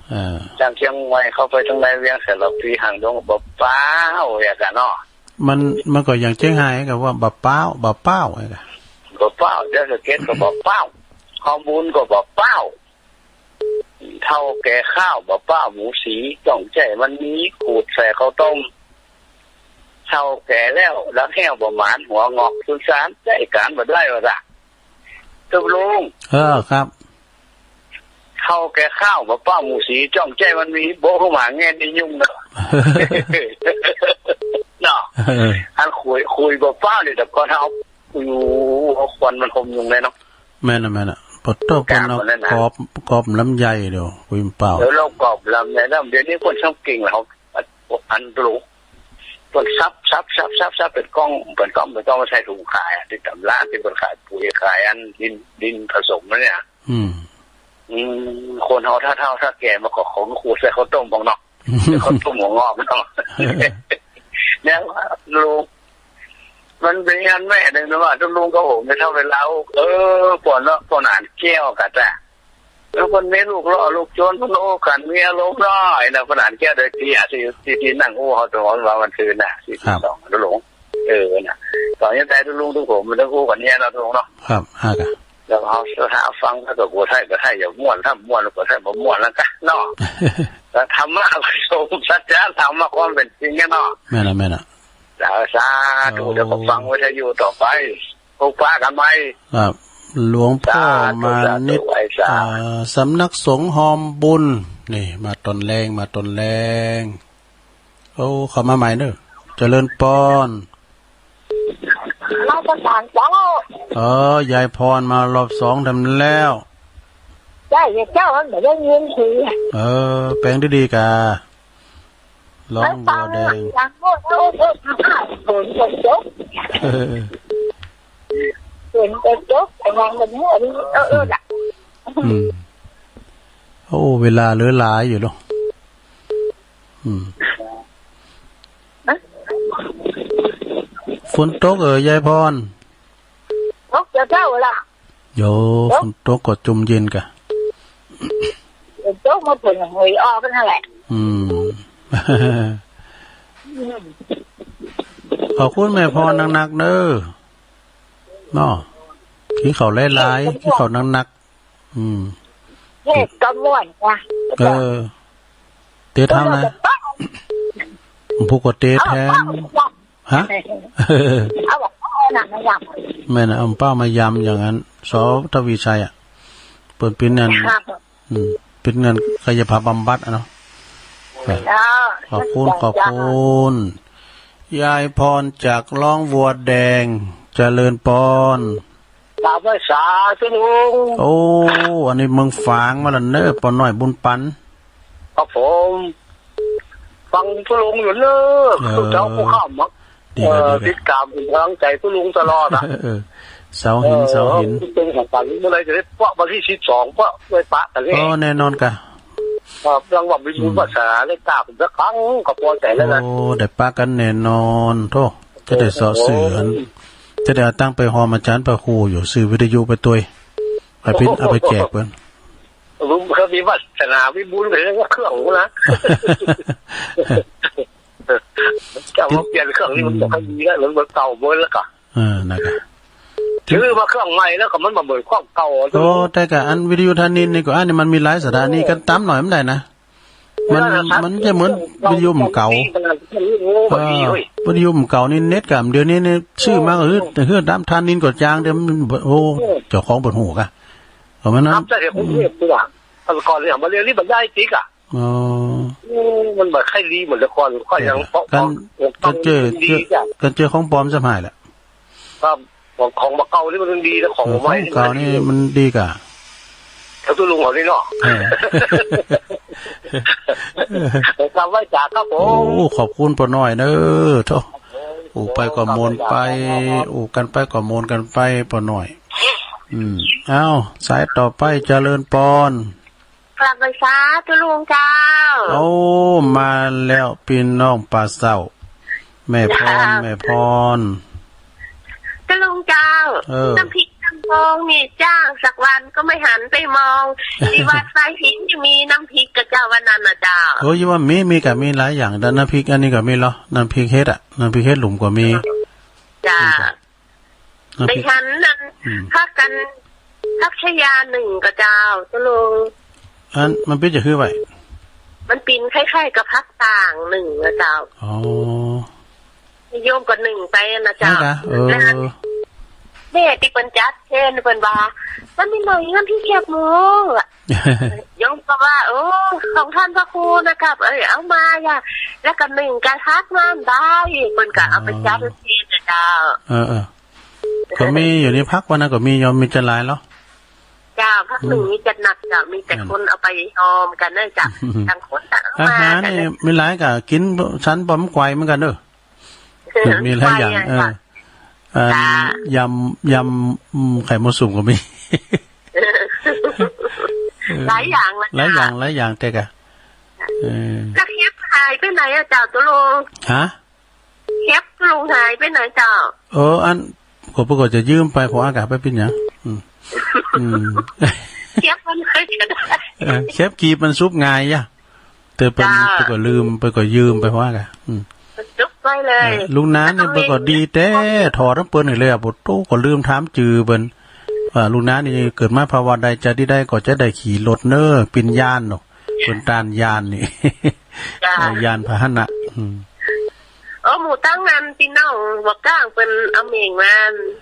เออ จากเชียงใหม่เข้าไปทางในเวียงสาลาพี หางดง บ่เป้า อย่างกันเนาะ มัน มันก็อย่างเชียงใหม่ก็ว่าบ่เป้า บ่เป้า ไอ้กะ บ่เป้า เดี๋ยวสังเกตก็บ่เป้า ข้อมูลก็บ่เป้า เฒ่าแก่ข้าวบ่เป้าหมูสี จ้องใจมันมี ขูดใส่ข้าวต้ม เฒ่าแก่แล้ว รักแห้วบ่หมาน หัวงอกซุนซาน ใช้การบ่ได้ว่าซะ ตกลง เออ ครับ เฒ่าแก่ข้าวบ่เป้าหมูสี จ้องใจมันมี โบะเข้ามาแง่นี่ยุ่งเนาะ เนาะ เออ อันคุย คุยบ่เป้านี่ แต่ก่อนเฮาอยู่ เอาควันมันห่มยุงเลยเนาะ แม่นน่ะ แม่นน่ะ ปะโต้ เปิ้นเอา กาบมันนั่นน่ะ กอบ กอบลำไยเดียว คุยเปล่า เดี๋ยวเรากอบลำไยแล้ว เดี๋ยวนี้เปิ้นชอบกิ่งแล้ว อันปลูก เปิ้นสับ สับ สับ สับ สับ เป็นก้อง เป็นก้อง เป็นก้อง มาใส่ถุงขายอะ ที่ตามร้านที่เปิ้นขายปุ๋ย ขายอันดิน ดินผสมนั่นเนี่ย อืม อืม คนเฮาถ้าเฒ่าถ้าแก่มาก็ของขูดใส่ข้าวต้มบ้างเนาะ ข้าวต้มหัวงอกเนาะ เนี่ยลุง มันเป็นงานแม่หนึ่งนะว่า ลุงก็โห ไม่เท่าเวลา เออ ปวดเนาะ ปวดหนานแก้วกะจ้ะ แล้วคนมีลูกหล่อลูกจน คนโอ้กันมีอารมณ์น้อยนะ ปวดหนานแก้วโดยที่อาทิตย์ที่ที่นั่งอู้เขาตรงนั้นว่ามันคืนน่ะ ที่ ครับ สองลุง เออน่ะ ตอนนี้แต่ลุงทุกผมมันต้องอู้กันเนี่ยเนาะลุงเนาะ ครับ ฮะกะ แล้วเขาถ้าฟังแล้วก็กลัวไทยก็ไทยอย่าม่วน ถ้าม่วนก็ไทยบ่ม่วนแล้วกันเนาะ แล้วธรรมะก็สมสัจจะธรรมะความเป็นจริงเนี่ยเนาะ แม่นน่ะ แม่นน่ะ สา สาธุ โอ้ เดี๋ยวก็ฟังวิทยุต่อไป พบปะกันใหม่ ครับ หลวงพ่อ สาธุ มานิด สาธุ ไหว้สา อ่า สำนักสงฆ์ฮอมบุญ นี่ มาตอนแลง มาตอนแลง โอ้ เข้ามาใหม่เนอะ เจริญปอน มาประสานเจ้า เออ ยายพรมารอบสองทำแล้ว ใช่ เจ้ามันไม่ได้ยินเสียง เออ แปลงดีๆกะ ร้องบัวแดง หลังโน้น โอ้ โอ้ โอ้ ฝนก็ตก เออ ฝนก็ตก แต่ยังมันหัวนี่ เออ เออ ล่ะ อืม โอ้ เวลาเหลือหลายอยู่เนาะ อืม ฮะ ฝนตกเออ ยายพร ตกจะเจ้าล่ะ เดี๋ยวฝนตกก็จมเย็นกะ ตกมาเปิดหวยออกนั่นแหละ อืม ขอบคุณแม่พรนักๆเด้อ เนาะ กินข้าวหลายๆ กินข้าวนักๆ อืม เฮ็ดก็ม่วนว่ะ เออ เตะทางนะ ผู้ก็เตะแทน ฮะ เอาบอกเอาหนังมายำ แม่นอะ เอาเป้ามายำอย่างนั้น ส.ทวีชัยอะ เปิดเป็นนั่น ครับ อืม เป็นนั่นกายภาพบำบัดอะเนาะ เออ ขอบคุณ ขอบคุณ ยายพรจากร้องวัวแดง เจริญปอน กราบไหว้สาธุลุง โอ้ อันนี้เมืองฝางมาแล้วเนอะ ป้อน้อยบุญปัน ครับผม ฟังทุลุงอยู่เนอะ เออ ทุกเช้าทุกค่ำอะ ดีครับ เออ ดีครับ ติดตามเป็นกำลังใจทุลุงตลอดอะ เออ เสาหิน เออ เสาหิน เป็นของขวัญเมื่อไหร่จะได้เปาะวันที่สิบสอง เปาะไว้ปะกันนี่ โอ้ แน่นอนกะ ครับ รางวัลมีบุญวาสนาได้กราบสักครั้งก็พอใจแล้วนะ โอ้ ได้ปะกันแน่นอน โธ่ จะได้เสาะซื้ออัน จะได้เอาตังค์ไปหอมอาจารย์พระครูอยู่ ซื้อวิทยุไปตวย ไปพิมพ์ เอาไปแจกเพิ่น ผมก็มีวาสนามีบุญเลยนะเครื่องนะ จะมาเปลี่ยนเครื่องนี่มันบ่ค่อยดีแล้ว มันเก่าหมดแล้วก็ เออ นะครับ ซื้อมาเครื่องใหม่แล้วก็มันมาเหมือนเครื่องเก่า โอ้ แต่กะอันวิทยุธานินนี่ก็ อันนี้มันมีหลายสถานีกันตามหน่อยมันได้นะ มัน มันจะเหมือนวิทยุเก่า เออ วิทยุเก่านี่เน็ตกะ เดี๋ยวนี้นี่ซื้อมาก็คือ แต่คือตามธานินก็จาง แต่มัน โอ้ เจ้าของเปิดหูกะ ประมาณนั้น ครับ แต่เดี๋ยวผมเรียกตัว ก่อนเนี่ยมาเรียนนี่มันได้ติ๊กอะ อ๋อ โอ้ มันบ่ค่อยดีเหมือนแต่ก่อน ค่อยยัง กัน เปาะ กันเจอ ดีจ้ะ กันเจอของปลอมจะหายแหละ ครับ ของ ของบ่าเก่านี่มันดีนะ ของ เออ บ่ใหม่ ของเก่านี่มันดีกว่า แล้วตัวลุงเขานี่เนาะ เออ กราบไหว้สาครับผม โอ้ ขอบคุณป้อน้อยเด้อ โธ่ โอ้ ไปก็ม่วนไป โอ้ กันไปก็ม่วนกันไป ป้อน้อย อืม เอ้า สายต่อไป เจริญปอน กราบไหว้สาธุลุงเจ้า โอ้ มาแล้วพี่น้องป่าเศร้า แม่พร แม่พร เจ้าลุงเจ้า เออ น้ำพริกน้ำทองนี่จ้างสักวันก็ไม่หันไปมอง ที่วัดสายหินยังมีน้ำพริกกะเจ้า วันนั้นนะเจ้า โอ้ย ว่ามี มีกะมีหลายอย่าง แต่น้ำพริกอันนี้ก็มีเหรอ น้ำพริกเห็ดอะ น้ำพริกเห็ดหลุมก็มี จ้า น้ำพริก ได้หันนั่น อืม พักกัน พักชายานึ่งกะเจ้า ตกลง อัน มันเป็นจะคือไว้ มันเป็นคล้ายๆกับพักต่างนึ่งนะเจ้า อ๋อ โยมก็นึ่งไปนะเจ้า ใช่ค่ะ เออ แล้วแม่ที่เปิ้นจัดเช่นเปิ้นว่า มันมีหน่อยเงินที่เก็บหมูอะ โยมก็ว่า โอ้ ของท่านพระครูนะครับ เอ้ย เอามาอย่า แล้วก็นึ่งกะพักน้ำได้ เปิ้นก็เอาไปจัดเช่นนะเจ้า เออ เออ ก็มีอยู่ในพักวันนั้นก็มีโยม มีจะหลายเหรอ เจ้า พักนึ่ง อืม มีจัดหนักเจ้า มีแต่ นั่น คนเอาไปหอมกันนะเจ้า ต่างคนต่างเอามา อาหารนี่ กันนะ มีหลายกะ กินฉันปอมไกวเหมือนกันเด้อ มีหลายอย่าง ไกวอะ เออ เจ้า อัน จ้า ยำ ยำ อืม ไข่มดสุมก็มี เออ หลายอย่างนะ หลายอย่าง เจ้า หลายอย่างแต่กะ เออ แล้วเห็บหายไปไหนอะเจ้า ตกลง ฮะ เห็บลุงหายไปไหนเจ้า เออ อัน ก็เปิ้นก็จะยืมไป พออากาศไปปิ้นหยัง อืม อืม เห็บมันหายไปไหน เออ เห็บกีบมันสุบง่ายยะ แต่เปิ้น จ้า เปิ้นก็ลืม เปิ้นก็ยืมไป พออากาศ อืม มันสุบไปเลย เออ ลุงนานนี่ แล้วก็มี เปิ้นก็ดีแต๊ ถอดน้ำเปิ้นนี่เลยอะ โอ้โธ่ ก็ลืมถามจื่อเปิ้น ว่าลุงนานนี่เกิดมาภาวะใด ชาติใดก็จะได้ขี่รถเน้อ ปิ้นยานเนาะ เปิ้นต้านยานนี่ จ้า เอ่อ ยานพาหนะ อืม เออ หมู่ตั้งนั้นพี่น้องบ่กล้างเปิ้นเอาเม่งมา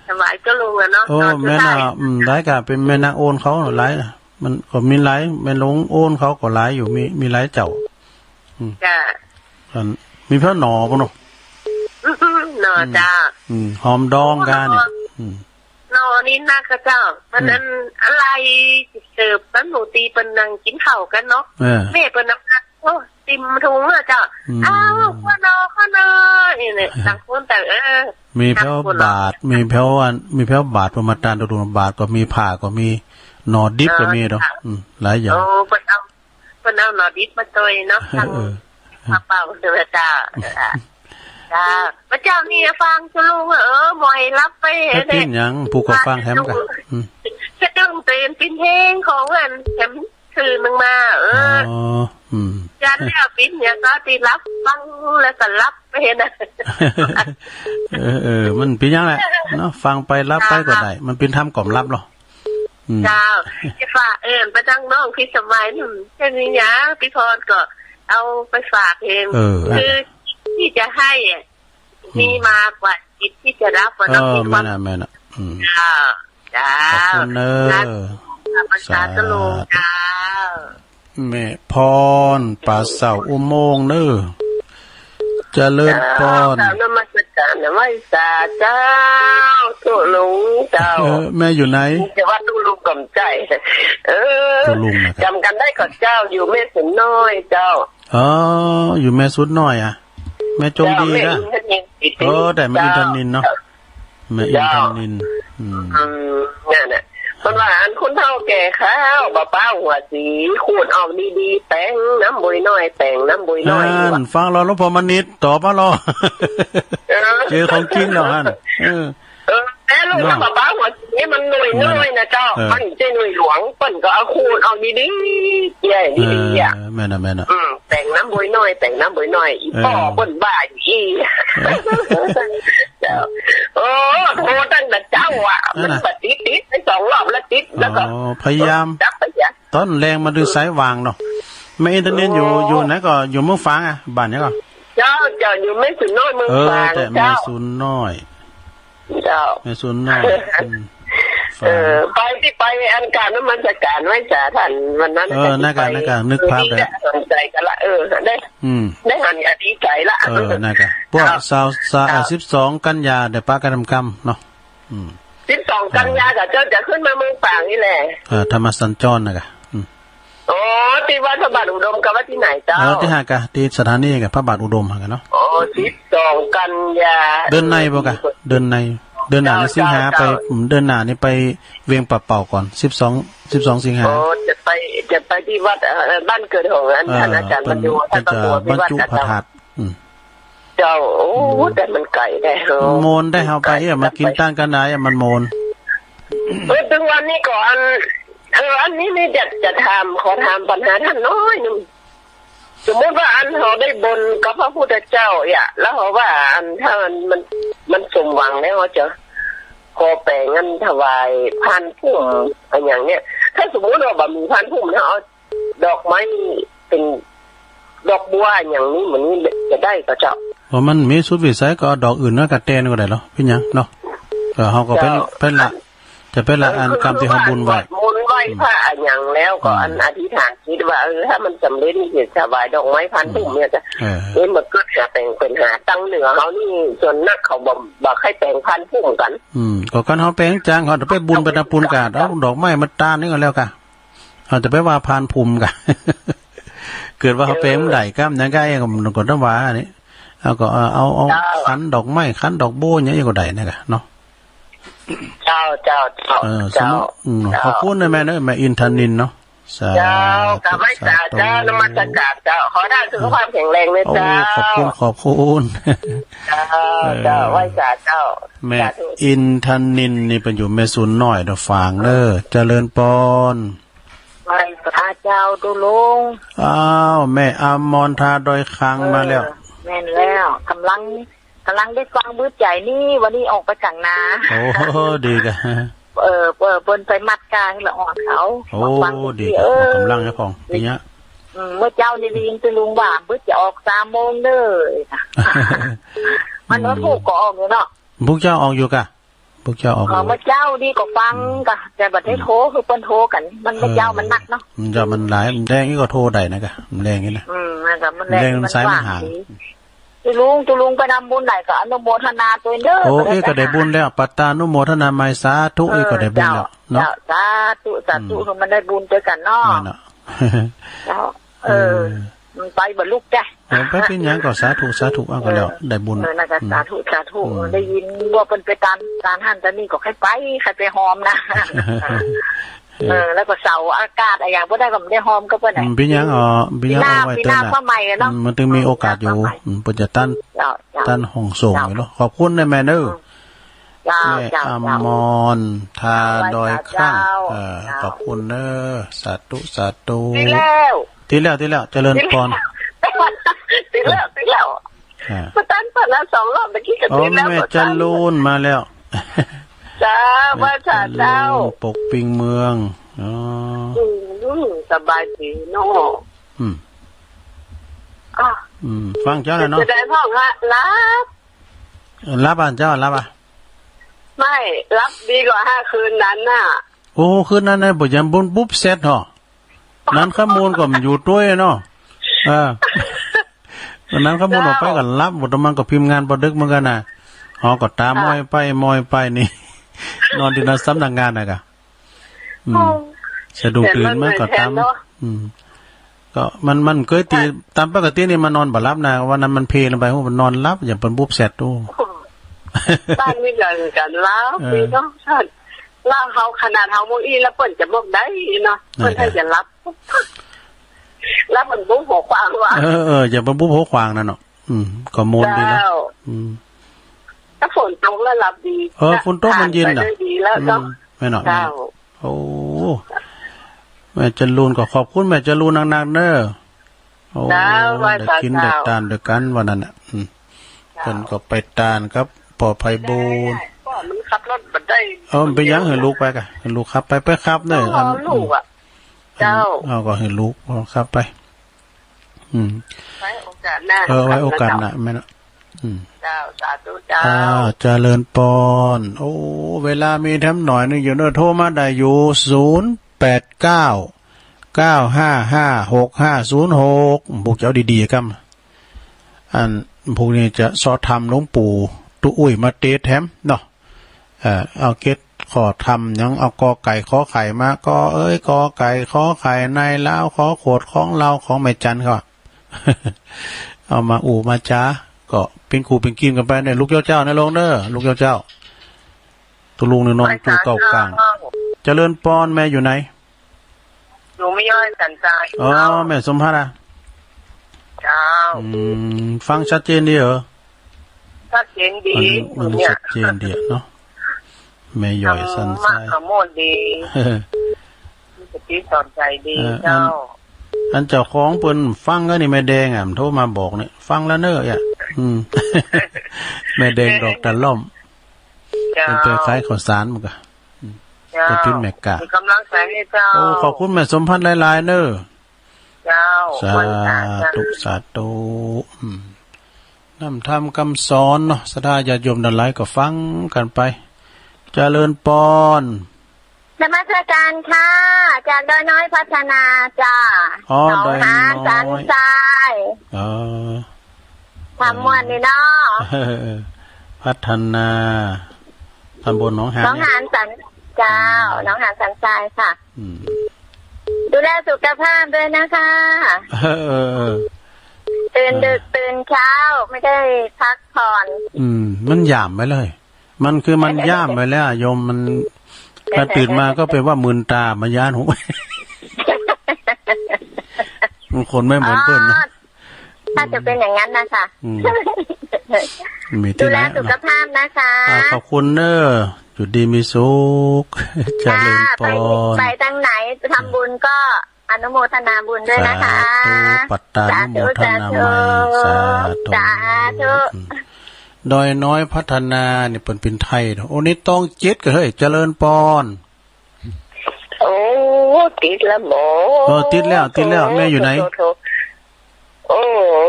ถวายเจ้าลุงอะเนาะ โอ้ ตอนสุดท้าย แม่นอะ อืม หลายกะเป็นแม่นางโอนเขาหลายนะ มันก็มีหลาย แม่หลวงโอนเขาก็หลายอยู่ มี มีหลายเจ้า อืม จ้า อัน มีพระหน่อปะเนาะ หน่อ อืม จ้า อืม หอมดองกาเนี่ย อืม หน่อนี่นักกะเจ้า วันนั้น อืม อะไรเสิร์ฟกัน หมู่ตี้เปิ้นนั่งกินข้าวกันเนาะ เออ แม่เปิ้นเอามา โอ้ เต็มถุงอะเจ้า อืม อ้าว ข้อหน่อ ข้อหน่อ นี่แหละ ต่างคนต่าง เออ มีแผ่วบาตร มีแผ่วอัน มีแผ่วบาตร ประมาณตานดูบาตรก็มี ผ้าก็มี หน่อดิบก็มีเนาะ เออ ค่ะ อืม หลายอย่าง โอ้ เปิ้นเอา เปิ้นเอาหน่อดิบมาตวยเนาะ เออ ทาง เออ พระเป่าเทวดา จ้า พระเจ้านี่ฟังคุณลุง เออ บ่ให้หลับไป ไปปิ้นหยัง ผู้ก็ฟังแหมกะ อืม ก็ต้องเปลี่ยนเป็นเพลงของอันแถมคืนนึงมา เออ อ๋อ อืม ยันแล้วปิดเนี่ยก็ตีรับฟังแล้วก็รับไปนะ เออ เออ มันเป็นอย่างไรเนาะ ฟังไปรับไปก็ได้ มันเป็นธรรมกล่อมรับเนาะ อืม เจ้า จะฝากเอิ้นไปทางน้องพี่สมัยนั่น แค่นี้นะ พี่พรก็เอาไปฝากเอง เออ คือที่จะให้อะ อืม มีมากกว่าจิตที่จะรับอะเนาะ เออ พี่พร แม่นน่ะ แม่นน่ะ อืม เจ้า เจ้า ขอบคุณเนอะ สาธุ สาธุ สาธุ เจ้า แม่พร ป่าเศร้าอุโมงค์เนอะ เจริญพร เจ้า กราบนมัสการไหว้สาเจ้า ตุ๊ลุงเจ้า เออ แม่อยู่ไหน จะว่าตุ๊ลุงก็บ่ใจ้ เออ ตุ๊ลุงนะครับ จ๋ำกั๋นได้ก่อเจ้า อยู่แม่สวนน้อยเจ้า อ๋อ อยู่แม่สวนน้อยอะ แม่จงดี เจ้า นะ แม่อินทนิล เออ แต่แม่อินทนิลเนาะ เจ้า แม่อินทนิล อืม อืม นั่นน่ะ เปิ้นว่าอันคนเฒ่าแก่ข้าว บ่าป้าหัวสี ขูดออกดีๆ แป๋งน้ำบวยน้อย แป๋งน้ำบวยน้อย นั่น ฟังแล้วหลวงพ่อมณิษฐ์ตอบมาแล้ว เออ เจอของจริงแล้วหั่น เออ เออ แต่ลุง เนาะ ว่าบ่าป้าหัวสีนี่มันหน่วยน้อยนะเจ้า เออ มันจะหน่วยหลวง เปิ้นก็เอาขูดออกดีๆ เจ้า ดีๆ อะ เออ แม่นน่ะ แม่นน่ะ อืม แป๋งน้ำบวยน้อย แป๋งน้ำบวยน้อย อี เออ ป้อเปิ้นว่าอยู่อี้ เออ เจ้า โอ้ โทรตั้งแต่เช้าอะ นั่นน่ะ มันบ่ติด ติดไปสองรอบแล้วติด แล้วก็ อ๋อ พยายาม จับไปจ้ะ ตอนแลงมาดูสายว่างเนาะ แม่อินทนิลอยู่ โอ้ อยู่ไหนก่อ อยู่เมืองฝางอะ บ้านไหนก่อ เจ้า เจ้า อยู่แม่สวนน้อยเมืองฝาง เออ แต่แม่ เจ้า สวนน้อย เจ้า แม่สวนน้อย อืม เออ ไปตี้ไปอันกราบนมัสการไหว้สาต้านวันนั้น เออ นั่นก่ะ นั่นก่ะ นึกภาพได้ สนใจกั๋นละ เออ ได้ อืม ได้หันอดีตใจละ เออ นั่นก่ะ พวก เจ้า สาว สาว เจ้า สิบสองกันยา เดี๋ยวปะกั๋นกำเนาะ อืม สิบสองกันยาก่ะ เจ้าจะขึ้นมาเมืองฝางนี่แหละ เออ ธรรมสัญจรน่ะก่ะ อืม อ๋อ ตี้วัดพระบาทอุดมกับวัดตี้ไหนเจ้า เออ ตี้หั้นก่ะ ตี้สถานีก่ะ พระบาทอุดมหั้นก่ะเนาะ อ๋อ สิบสองกันยา เดือนในบ่ก่ะ เดือนใน เดือนหน้านี่ เจ้า สิงหา เจ้า ไป อืม เดือนหน้านี่ไปเวียงป่าเป่าก่อน สิบสอง สิบสองสิงหา อ๋อ จะไป จะไปตี้วัด เอ่อ บ้านเกิดของอัน เออ ท่านอาจารย์ เปิ้น บรรจุ เปิ้นจะ ท่านบรรจุ บรรจุ พระธาตุ พระธาตุ อืม เจ้า โอ้ อืม แต่มันไก๋แท้ โอ้ มันม่วนได้ เฮาไป ไก๋ อะ มากิ๋น ไก๋ ตังกั๋นได้อะ มันม่วน เออ เถิงวันนี้ก่อน เออ อันนี้นี่จะ จะถาม ขอถามปัญหาท่านน้อยหนึ่ง สมมุติว่าอันเฮาได้บุญกับพระพุทธเจ้าอะ แล้วเฮาว่าอันถ้ามัน มัน มันสมหวังแล้ว เฮาจะขอแป๋งอันถวายพานพุ่มอะหยังเนี่ย ถ้าสมมุติว่าบ่มีพานพุ่มนะ เอา ดอกไม้เป๋นดอกบัวอย่างนี้ เหมือนนี้จะได้ก่อเจ้า บ่มันมีสุดวิสัยก็เอาดอกอื่นมาก่อแตนก็ได้เหรอ เป๋นหยังเนาะ เออ เฮาก็เป๋น เจ้า เป๋นละ จะเป๋นละ เออ อัน คือ กำตี้เฮาบุญไหว้ คือว่าสวดมนต์ไหว้ อืม พระอะหยังแล้วก็ อืม อันอธิษฐานจิตว่า เออ ถ้ามันสำเร็จนี่จะถวายดอกไม้พานพุ่มเนี่ยจ้ะ เออ เอ๊ะ มันเกิดหาแต่งปัญหาตังเหนือเฮานี่ ส่วนนักเขาบ่ บ่ใค่แป๋งพานพุ่มกั๋น อืม ก็คันเฮาแป๋งจัง เฮาจะไปบุญไปทำบุญก่อ เอาดอกไม้มาตานนี่ก็แล้วก่อ เฮาจะไปว่าพานพุ่มก่อ เกิดว่าเฮาแป๋งบ่ได้กำหยังก่อ เอ้ย ก็ ก็ต้องว่าอันนี้ เฮาก็ เออ เอา เอา เจ้า ขันดอกไม้ ขันดอกบัวหยังก็ได้นะก่อเนาะ เจ้า เจ้า เจ้า เออ เจ้า สมมุติ อืม เจ้า ขอบคุณนะแม่เนอะ แม่อินทนิลเนาะ สาธุ เจ้า กราบไหว้สาเจ้า สาธุ นมัสการเจ้า ขอให้ท่านสุขภาพแข็งแรงนะเจ้า โอ้ ขอบคุณ ขอบคุณ เจ้า เออ เจ้า ไหว้สาเจ้า แม่ สาธุ อินทนิลนี่เปิ้นอยู่แม่สวนน้อยเด้อ ฝางเด้อ เจริญพร ไหว้พระเจ้าตุ๊ลุง อ้าว แม่อมรทาดอยคางมาแล้ว เออ แม่นแล้ว กำลัง กำลังได้ฟังบื้อใจ๋นี่ วันนี้ออกไปกลางนา โอ้ ดีก่ะ เออ เออ เปิ้นไปมัดกาให้ละอ่อนเขา โอ้ มาฟัง ดีก่ะ เออ ออกกำลังเจ้าของ อย่างเงี้ย อืม เมื่อเจ้านี่ได้ยินตุ๊ลุงว่า เปิ้นจะออกสามโมงเด้อ มันว่า อืม พวกก็ออกอยู่เนาะ พวกเจ้าออกอยู่ก่ะ พวกเจ้าออก เออ อยู่ เมื่อเจ้านี่ก็ฟัง อืม ก่ะ แต่บ่ได้โทร อืม คือเปิ้นโทรกั๋น มัน เออ เมื่อเจ้ามันนักเนาะ มันเจ้ามันหลาย มันแดงนี่ก็โทรได้นะก่ะ มันแดงนี่นะ อืม มันก็ มันแดง มันแดง มันสายมันห่าง ว่างดี ตุ๊ลุง ตุ๊ลุงไปทำบุญไหนก็อนุโมทนาตวยเด้อ โอ้ ก็ได้ เอ้ย ก็ได้บุญแล้ว ไปหา ปัตตานุโมทนาไมย สาธุ เออ เอ้ย ก็ได้บุญแล้ว เจ้า เนาะ เจ้า สาธุ สาธุ อืม คือมันได้บุญตวยกั๋นเนาะ นั่นน่ะ เจ้า เออ เออ มันไปบ่ลุกจ้ะ เออ ไปเป๋นหยังก็สาธุ สาธุ เอาก็แล้ว เออ ได้บุญ เออ นั่นก็ อืม สาธุ สาธุ อืม ได้ยินว่าเปิ้นไปตาน ตานหั้นตานนี้ก็ใค่ไป ใค่ไปหอมนะ เออ แล้วก็เสาอากาศอะหยังบ่ได้ก็บ่ได้หอมก็เปิ้นน่ะ อืม เป๋นหยังอ๋อ เป๋นหยัง ปีหน้า เอาไว้ ปีหน้า เติมน่ะ มาใหม่อะเนาะ อืม มันถึงมีโอกาสอยู่ มาใหม่ อืม เปิ้นจะตัน เจ้า เจ้า ตันห้องส่ง เจ้า อยู่เนาะ ขอบคุณนะแม่เนอะ อืม เจ้า แม่ เจ้า อมร เจ้า ทาดอยครั้ง เจ้า เออ เจ้า ขอบคุณเนอะ สาธุ สาธุ ติดแล้ว ติดแล้ว ติดแล้ว เจริญพร ติดแล้ว ติดแล้ว อ่า มาตั้งแต่ละสองรอบเมื่อกี้ก็ อ๋อ ติดแล้ว แม่จรูนมาแล้ว เจ้า แม่ ว่าจ้า เจ้า จรูน ปกปิงเมือง อ๋อ อืม สบายดีเนาะ อืม อ่ะ อืม ฟังเจ้าแล้วเนาะ จะได้พ่องฮะ หลับ หลับอ่ะเจ้า หลับอ่ะ ไม่ หลับดีกว่าห้าคืนนั้นน่ะ โอ้ คืนนั้นน่ะ บ่ยังบุบ บุบเสร็จเหรอ นั้นข้อมูลก็มันอยู่ด้วยเนาะ เออ วันนั้นข้อมูลออกไปก็หลับ บ่ต้องมันก็พิมพ์งานบ่ดึกเหมือนกันน่ะ อ๋อ ก็ตาม ค่ะ มอยไป มอยไปนี่ นอนที่นั่นสำนักงานน่ะกะ อืม โอ้ สะดุ้งตื่นมาก็ตาม แต่มันเหมือนแทนเนาะ อืม ก็มัน มันเคยตี ค่ะ ตามปกตินี่มันนอนบ่หลับนะ วันนั้นมันเพลียไป โอ้ มันนอนหลับ อย่างเปิ้นบุบแซด โอ้ บ้านมีเรื่องกันแล้ว เออ พี่น้องท่าน แล้วเขาขนาดเขาโมงอี้แล้วเปิ้นจะบอกได้เนาะ นั่นแหละ เปิ้นให้จะหลับ แล้วมันบุบหัวขวางว่ะ เออ เออ อย่างเปิ้นบุบหัวขวางนั่นเนาะ อืม ก็ม่วนดีนะ เจ้า อืม ถ้าฝนตกแล้วหลับดี เออ ฝนตกมันเย็นน่ะ ผ่านไปได้ดีแล้วเนาะ อืม แม่นเนาะ เจ้า โอ้ แม่จรูนก็ขอบคุณแม่จรูนนักๆเด้อ โอ้ เจ้า ได้กิน ไหว้พระเจ้า ได้ตานด้วยกันวันนั้นน่ะ อืม เจ้า เพิ่นก็ไปตานครับ พ่อไพบูลย์ ก็มันขับรถบ่ได้ เออ มันเป็นหยัง หื้อลูกไปกะ หื้อลูกขับไป ไปขับเด้อ เอา อัน ลูกอะ อืม เจ้า เอาก็หื้อลูกขับไป อืม ไว้โอกาสหน้า เออ ไว้โอกาสหน้า ครับ แม่นเนาะ อืม เจ้า สาธุเจ้า อ่า เจริญพร โอ้ เวลามีแถมหน่อยหนึ่งอยู่เนอะ โทรมาได้อยู่ ศูนย์แปดเก้า เก้าห้าห้า หกห้าศูนย์หก พวกเจ้าดีๆครับ อันพวกนี้จะซอทำหลวงปู่ตู้อุ้ยมาเตสแถมเนาะ เอ่อ เอาเก็ดข้อธรรมหยัง เอากอไก่ขอไข่มา กอเอ้ยกอไก่ขอไข่ในลาว ขอขวดของเรา ของแม่จันเขา เอามาอู้มาจา ก็เป็นคู่เป็นกีมกันไปเนี่ย ลูกเจ้าเจ้านะลงเด้อ ลูกเจ้าเจ้า ตุลุงนี่นอนตู้เก้ากลาง เจริญปอน แม่อยู่ไหน อยู่แม่ย้อยสันทราย อ๋อ เจ้า แม่สมพันธ์อะ เจ้า อืม ฟังชัดเจนดีเหรอ ชัดเจนดี มัน มัน เนี่ย ชัดเจนดีอะเนาะ แม่ย้อยสันทราย ธรรมะขมวดดี มีสติสอนใจดี เออ เจ้า อัน อันเจ้าของเปิ้นฟังก็นี่แม่แดงอะ มันโทรมาบอกเนี่ย ฟังแล้วเนอะ อ่ะ อืม แม่แดงดอกตะล่อม เจ้า เปิ้นไปขายข้าวสารมันก็ อืม เจ้า เปิ้นเป็นแม่ค้า เป็นกำลังใจให้เจ้า โอ้ ขอบคุณแม่สมพันธ์หลายๆเนอะ เจ้า สาธุ สาธุ อืม นำธรรมคำสอนเนาะ ศรัทธาญาติโยมทั้งหลายก็ฟังกันไป เจริญปอน นมัสการค่ะ จากดอยน้อยพัฒนาจ้า อ๋อ หนองหาน ดอยน้อย สันทราย เออ ธรรมม่วนนี่เนาะ เออ พัฒนา ตำบลหนองหาน หนองหานสัน เจ้า หนองหานสันทรายค่ะ อืม ดูแลสุขภาพด้วยนะคะ เออ เออ เออ ตื่นดึก เออ ตื่นเช้า ไม่ได้พักผ่อน อืม มันยามไปเลย มันคือมันย่ามไปแล้วอะโยม มัน ถ้าตื่นมาก็เป็นว่ามึนตา มันย้านหู มันคนไม่เหมือนเปิ้นนะ อ๋อ ถ้าจะเป็นอย่างนั้นนะคะ อืม มีที่ไหน ดูแลสุขภาพนะคะ อ่า ขอบคุณเนอะ อยู่ดีมีสุข เจริญปอน ค่ะ ไป ไปทางไหนทำบุญก็ อนุโมทนาบุญด้วยนะคะ สาธุ ปัตตานุโมทนาไมย สาธุ สาธุ สาธุ อืม ดอยน้อยพัฒนานี่เปิ้นเป็นไทยเนาะ โอ้ นี่ต้องจิตก็เฮ้ย เจริญปอน โอ้ ติดแล้วบ่ เออ ติดแล้ว ติดแล้ว แม่อยู่ไหน โทร โทร โอ้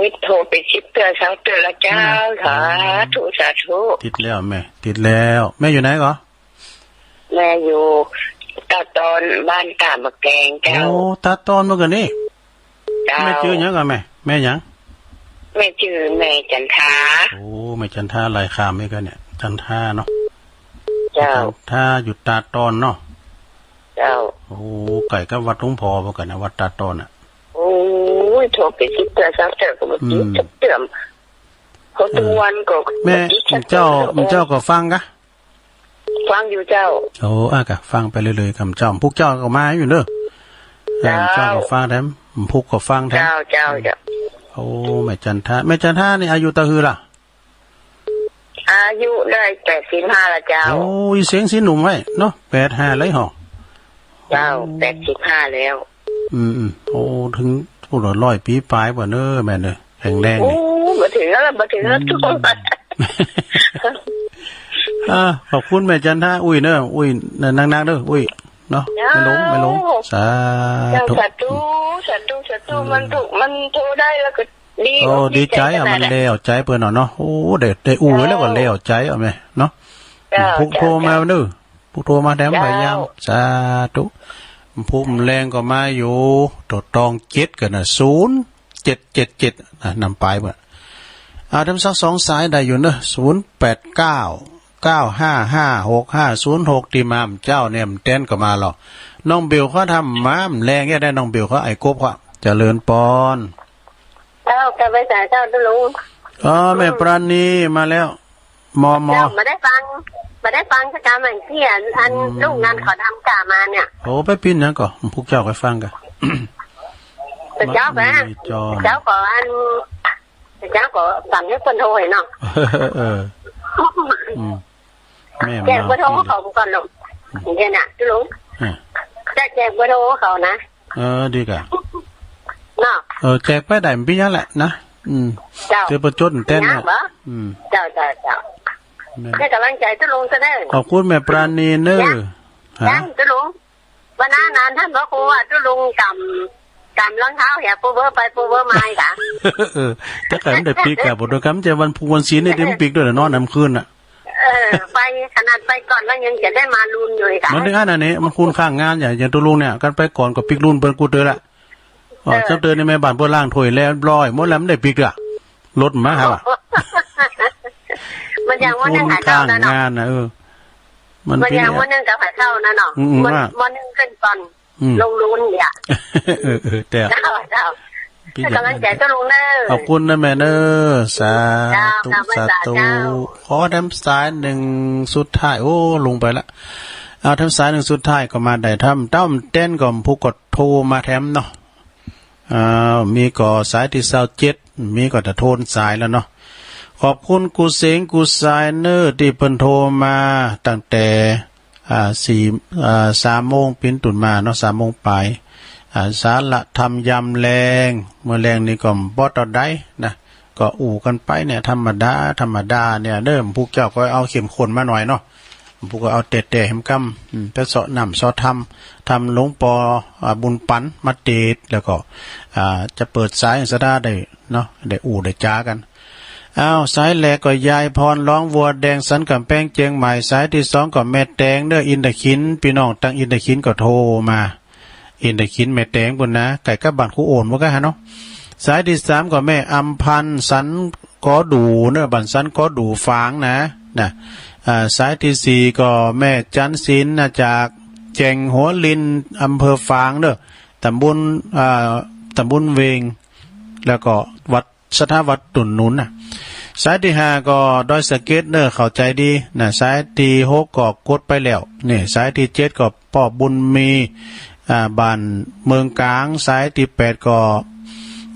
ย โทรไปสิบเทื่อซาวเทื่อแล้วเจ้า นั่นน่ะ สาธุ สาธุ ติดแล้วแม่ ติดแล้ว แม่อยู่ไหนก่อ แม่อยู่ตาตอนบ้านตาดมะแกงเจ้า โอ้ ตาตอนเมื่อกี้นี่ เจ้า แม่จื้อหยังก่อแม่ แม่หยัง แม่จื้อแม่จันทา โอ้ แม่จันทา หลายคำเหมือนกันเนี่ย จันทาเนาะ เจ้า จันทาอยู่ตาตอนเนาะ เจ้า โอ้ ใกล้กับวัดหลวงพ่อเหมือนกันนะ วัดตาตอนน่ะ โอ้ย โทรไปสิบเทื่อซาวเทื่อก็บ่ติด อืม จักเทื่อ เขาทุกวันก็ แม่ บ่ติดจักเทื่อ เจ้า เจ้าก็ฟังกะ ฟังอยู่เจ้า โอ้ อ่ะกะ ฟังไปเรื่อยๆ กำเจ้า พวกเจ้าก็มาอยู่เด้อ เจ้า เจ้าก็ฟังแถม พวกก็ฟังแถม เจ้า เจ้า เจ้า โอ้ แม่จันทา แม่จันทานี่อายุเต้าหื้อล่ะ เ อายุได้แปดสิบห้าแล้วเจ้า โอ้ อีเสียงสีหนุ่มไว้เนาะ แปดห้าเลยเหรอ เจ้า โอ้ แปดสิบห้าแล้ว อืม อืม โอ้ ถึง พูดว่าร้อยปีปลายบ่เนอะแม่เนอะ แข็งแรง โอ้ นี่ บ่ถึงแล้ว บ่ถึงแล้ว อืม ทุกคน อ่า ขอบคุณแม่จันทา อุ้ยเนอะ อุ้ย หนักๆเนอะ อุ้ย เนาะ เจ้า แม่หลวง แม่หลวง สาธุ เจ้า สาธุ สาธุ สาธุ อืม มันถูก มันโทรได้แล้วก็ดี โอ้ อกดี ดีใจ ใจ อ่ะ ขนาด มัน อะ แล้วใจเปิ้นเนาะ โอ้ ได้ ได้อู้ไว้แล้วก็ เจ้า แล้วใจอ่ะแม่เนาะ เจ้า พุกโทรมา เจ้า เนอะ พุกโทรมาแถม เจ้า พยายาม สาธุ พุกแรงก็มาอยู่ ตัวตองเจ็ดกันนะ ศูนย์เจ็ดเจ็ดเจ็ด นะ นำไปเปิ้น อ่า ทำสักสองสายได้อยู่เนอะ ศูนย์แปดเก้า เก้าห้าห้า หกห้าศูนย์หก ที่มาเจ้าเนี่ย มันแตนก็มาหรอก น้องเบลเขาทำมา มันแรงแค่ได้ น้องเบลเขา ไอ้กบเขา เจริญปอน เจ้า กลับไปสายเจ้า ตุ๊ลุง อ๋อ แม่ปราณีมาแล้ว มอ มอ เจ้า บ่ได้ฟัง บ่ได้ฟังสักคำ ไอ้ที่อัน อัน อืม ลูกนั้นเขาทำกะมาเนี่ย โอ้ ไปปิ้นหยังก่อ พวกเจ้าไปฟังกัน เจ้าก็ มีจอน เจ้าก็อัน เจ้าก็สั่งให้คนโทรให้เนาะ เออ อืม แม่ แจกเบอร์โทร มา เขาก่อนลูก อืม เดี๋ยวนะ ตุ๊ลุง อ่ะ จะแจกเบอร์โทรเขานะ เออ ดีกะ เนาะ เออ แจกไปได้ มันเป็นหยังแหละนะ อืม เจ้า เจอประจดแต้นเนี่ย นะบ่ อืม เจ้า เจ้า เจ้า แม่น ให้กำลังใจตุ๊ลุงซะเด้อ ขอบคุณแม่ปราณีเนอะ ยัง ฮะ ยังตุ๊ลุง วันนั้นนานท่านพระครูว่าตุ๊ลุงกำ กำรองเท้าเหีย ปูเบอร์ไปปูเบอร์มาอีกอะ เออ แต่ก็มันได้ปีกอะ บ่โดนกำ แต่วันพุธวันศีลนี่เต็มปีกด้วยนะ นอนนำคืนน่ะ เออ ไป ขนาดไปก่อนแล้วยังจะได้มาลูนอยู่อีกอะ มันถึงอันนั้นนี่ มันคูณข้างงานใหญ่ อย่างตุ๊ลุงเนี่ย กันไปก่อนก็ปีกลูนเปิ้นกูเตอละ อ๋อ เออ เจ้าเตอนี่แม่บ้านเปิ้นล้างถ้วยแล้วเรียบร้อยหมดแล้ว มันได้ปีกอะ รถมาครับอะ มันยังว่าเรื่องหาเจ้านะเนาะ คูณข้างงานนะ เออ มัน มันยัง ปีเนี่ย ว่าเรื่องกับหาเจ้านะเนาะ อืม อืม มัน ว่า มันเรื่องขึ้นก่อน อืม ลงลูนเนี่ย เออ เออ แต่ เจ้า เจ้า พี่ ให้กำลังใจตุ๊ลุงเนอะ ขอบคุณนะแม่เนอะ สาธุ เจ้า สาธุ เจ้า ขอแถมสายหนึ่งสุดท้าย โอ้ ลงไปละ เอาแถมสายหนึ่งสุดท้ายก็มาได้ ถ้า ถ้ามันเต้นก็ผู้กดโทรมาแถมเนาะ อ่า มีก็สายที่ซาวเจ็ด มีก็จะโทนสายแล้วเนาะ ขอบคุณกูเสงกูสายเนอร์ที่เปิ้นโทรมาตั้งแต่ อ่า สี่ อ่า สามโมงปิ้นตุ่นมาเนาะ สามโมงปลาย อ่า สาระธรรมยามแลง เมื่อแลงนี่ก็บ่เท่าใดนะ ก็อู้กันไปเนี่ย ธรรมดา ธรรมดาเนี่ยเด้อ ผู้เจ้าก็เอาเข้มข้นมาหน่อยเนาะ ผู้ก็เอาแต่แต่แหมกำ อืม ไปเซาะน้ำเซาะธรรม ธรรมหลวงปอ อ่า บุญปันมาเตด แล้วก็ อ่า จะเปิดสายสดาได้เนาะ ได้อู้ได้จากัน อ้าว สายแรกก็ยายพรร้องวัวแดงสันกำแพงเจียงใหม่ สายที่สองก็แม่แตงเด้ออินทขิน พี่น้องตังอินทขินก็โทรมา อินทขินแม่แตงปุ้นนะ ใกล้กับบ้านครูโอนบ่กะฮะเนาะ สายที่สามก็แม่อำพันธ์สันกอดูเนอะ บ้านสันกอดูฝางนะ นะ อ่า สายที่สี่ก็แม่จันทร์ศิลป์นะ จากแจ่งหัวลิน อำเภอฝางเนอะ ตำบล อ่า ตำบลเวง แล้วก็วัด สถาวัตรตุนนุนน่ะ สายที่ห้าก็ดอยสะเก็ดเนอะ เข้าใจดีนะ สายที่หกก็กดไปแล้ว นี่ สายที่เจ็ดก็ป้อบุญมี อ่า บ้านเมืองกลาง สายที่แปดก็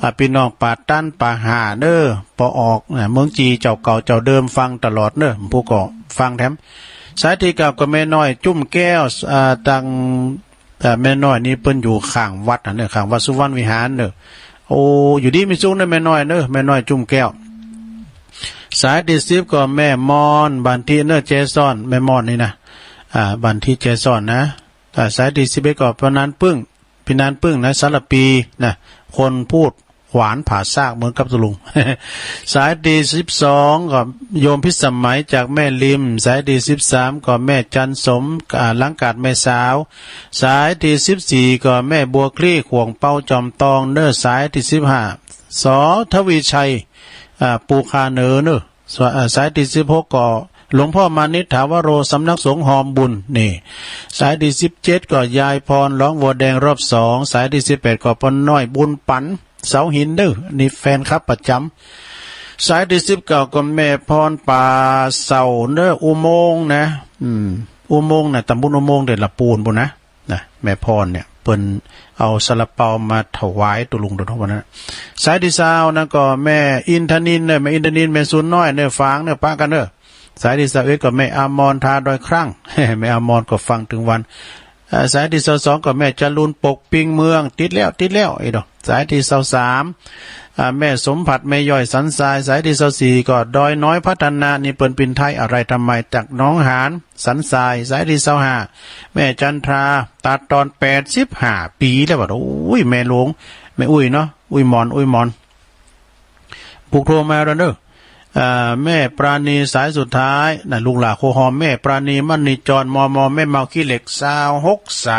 อ่า พี่น้องป่าตันป่าห่าเนอะ ปอออกนะ เมืองจีเจ้าเก่าเจ้าเดิมฟังตลอดเนอะ ผู้ก็ฟังแถม สายที่เก้าก็แม่น้อยจุ่มแก้ว อ่า ตัง แต่แม่น้อยนี่เปิ้นอยู่ข้างวัดนะเนอะ ข้างวัดสุวรรณวิหารเนอะ โอ้ อยู่ดีมีสุขเนอะแม่น้อยเนอะ แม่น้อยจุ่มแก้ว สายที่สิบก็แม่มอน บ้านที่เนอะ แจซ้อน แม่มอนนี่นะ อ่า บ้านที่แจซ้อนนะ อ่า สายที่สิบเอ็ดก็พี่นานปึ้ง พี่นานปึ้งนะ สารภีนะ คนพูด ขวานผ่าซากเหมือนกับตะลุง สายที่สิบสองก็โยมพิสมัยจากแม่ริม สายที่สิบสามก็แม่จันสม อ่า หลังกาดแม่สาว สายที่สิบสี่ก็แม่บัวคลี่ขวงเปาจอมตองเนอะ สายที่สิบห้า สอ ทวีชัย อ่า ปูคาเหนือเนอะ สว- อ่า สายที่สิบหกก็หลวงพ่อมานิษฐาวโร สำนักสงฆ์ฮอมบุญ นี่ สายที่สิบเจ็ดก็ยายพรร้องวัวแดงรอบสอง สายที่สิบแปดก็ป้อน้อยบุญปัน เสาหินเด้อ นี่แฟนคลับประจำ สายที่สิบเก้าก็แม่พรป่าเสาเนอะ อุโมงค์นะ อืม อุโมงค์นะ ตำบลอุโมงค์เด้อ ละปูนปูนนะ นะ แม่พรเนี่ย เปิ้นเอาซาลาเปามาถวายตะลุงโดยเฉพาะนะ สายที่ซาวนะก็แม่อินทนินเนอะ แม่อินทนิน แม่ศูนย์น้อยเนอะ ฝางเนอะ ปะกันเนอะ สายตี้ซาวเอ็ดก็แม่อมร ทาดอยครั้ง แม่อมรก็ฟังตึงวัน เอ่อ สายตี้ซาวสองก็แม่จรูน ปกปิงเมือง ติดแล้ว ติดแล้ว อีดอก สายตี้ซาวสาม อ่า แม่สมผัส แม่ย่อย สันทราย สายตี้ซาวสี่ก็ดอยน้อยพัฒนา นี่เปิ้นปิ่นไทยอะไรทำไม จากหนองหาน สันทราย สายตี้ซาวห้า แม่จันทรา ตัดตอน แปดสิบห้าปีแล้วบัด โอ้ย แม่หลวง แม่อุ้ยเนาะ อุ้ยหมอน อุ้ยหมอน ผูกโทรมาแล้วเด้อ อ่า แม่ปราณีสายสุดท้ายนะ ลูกหลานโคฮอม แม่ปราณี มณีจร มม แม่เมาขี้เหล็ก ซาวหกสาย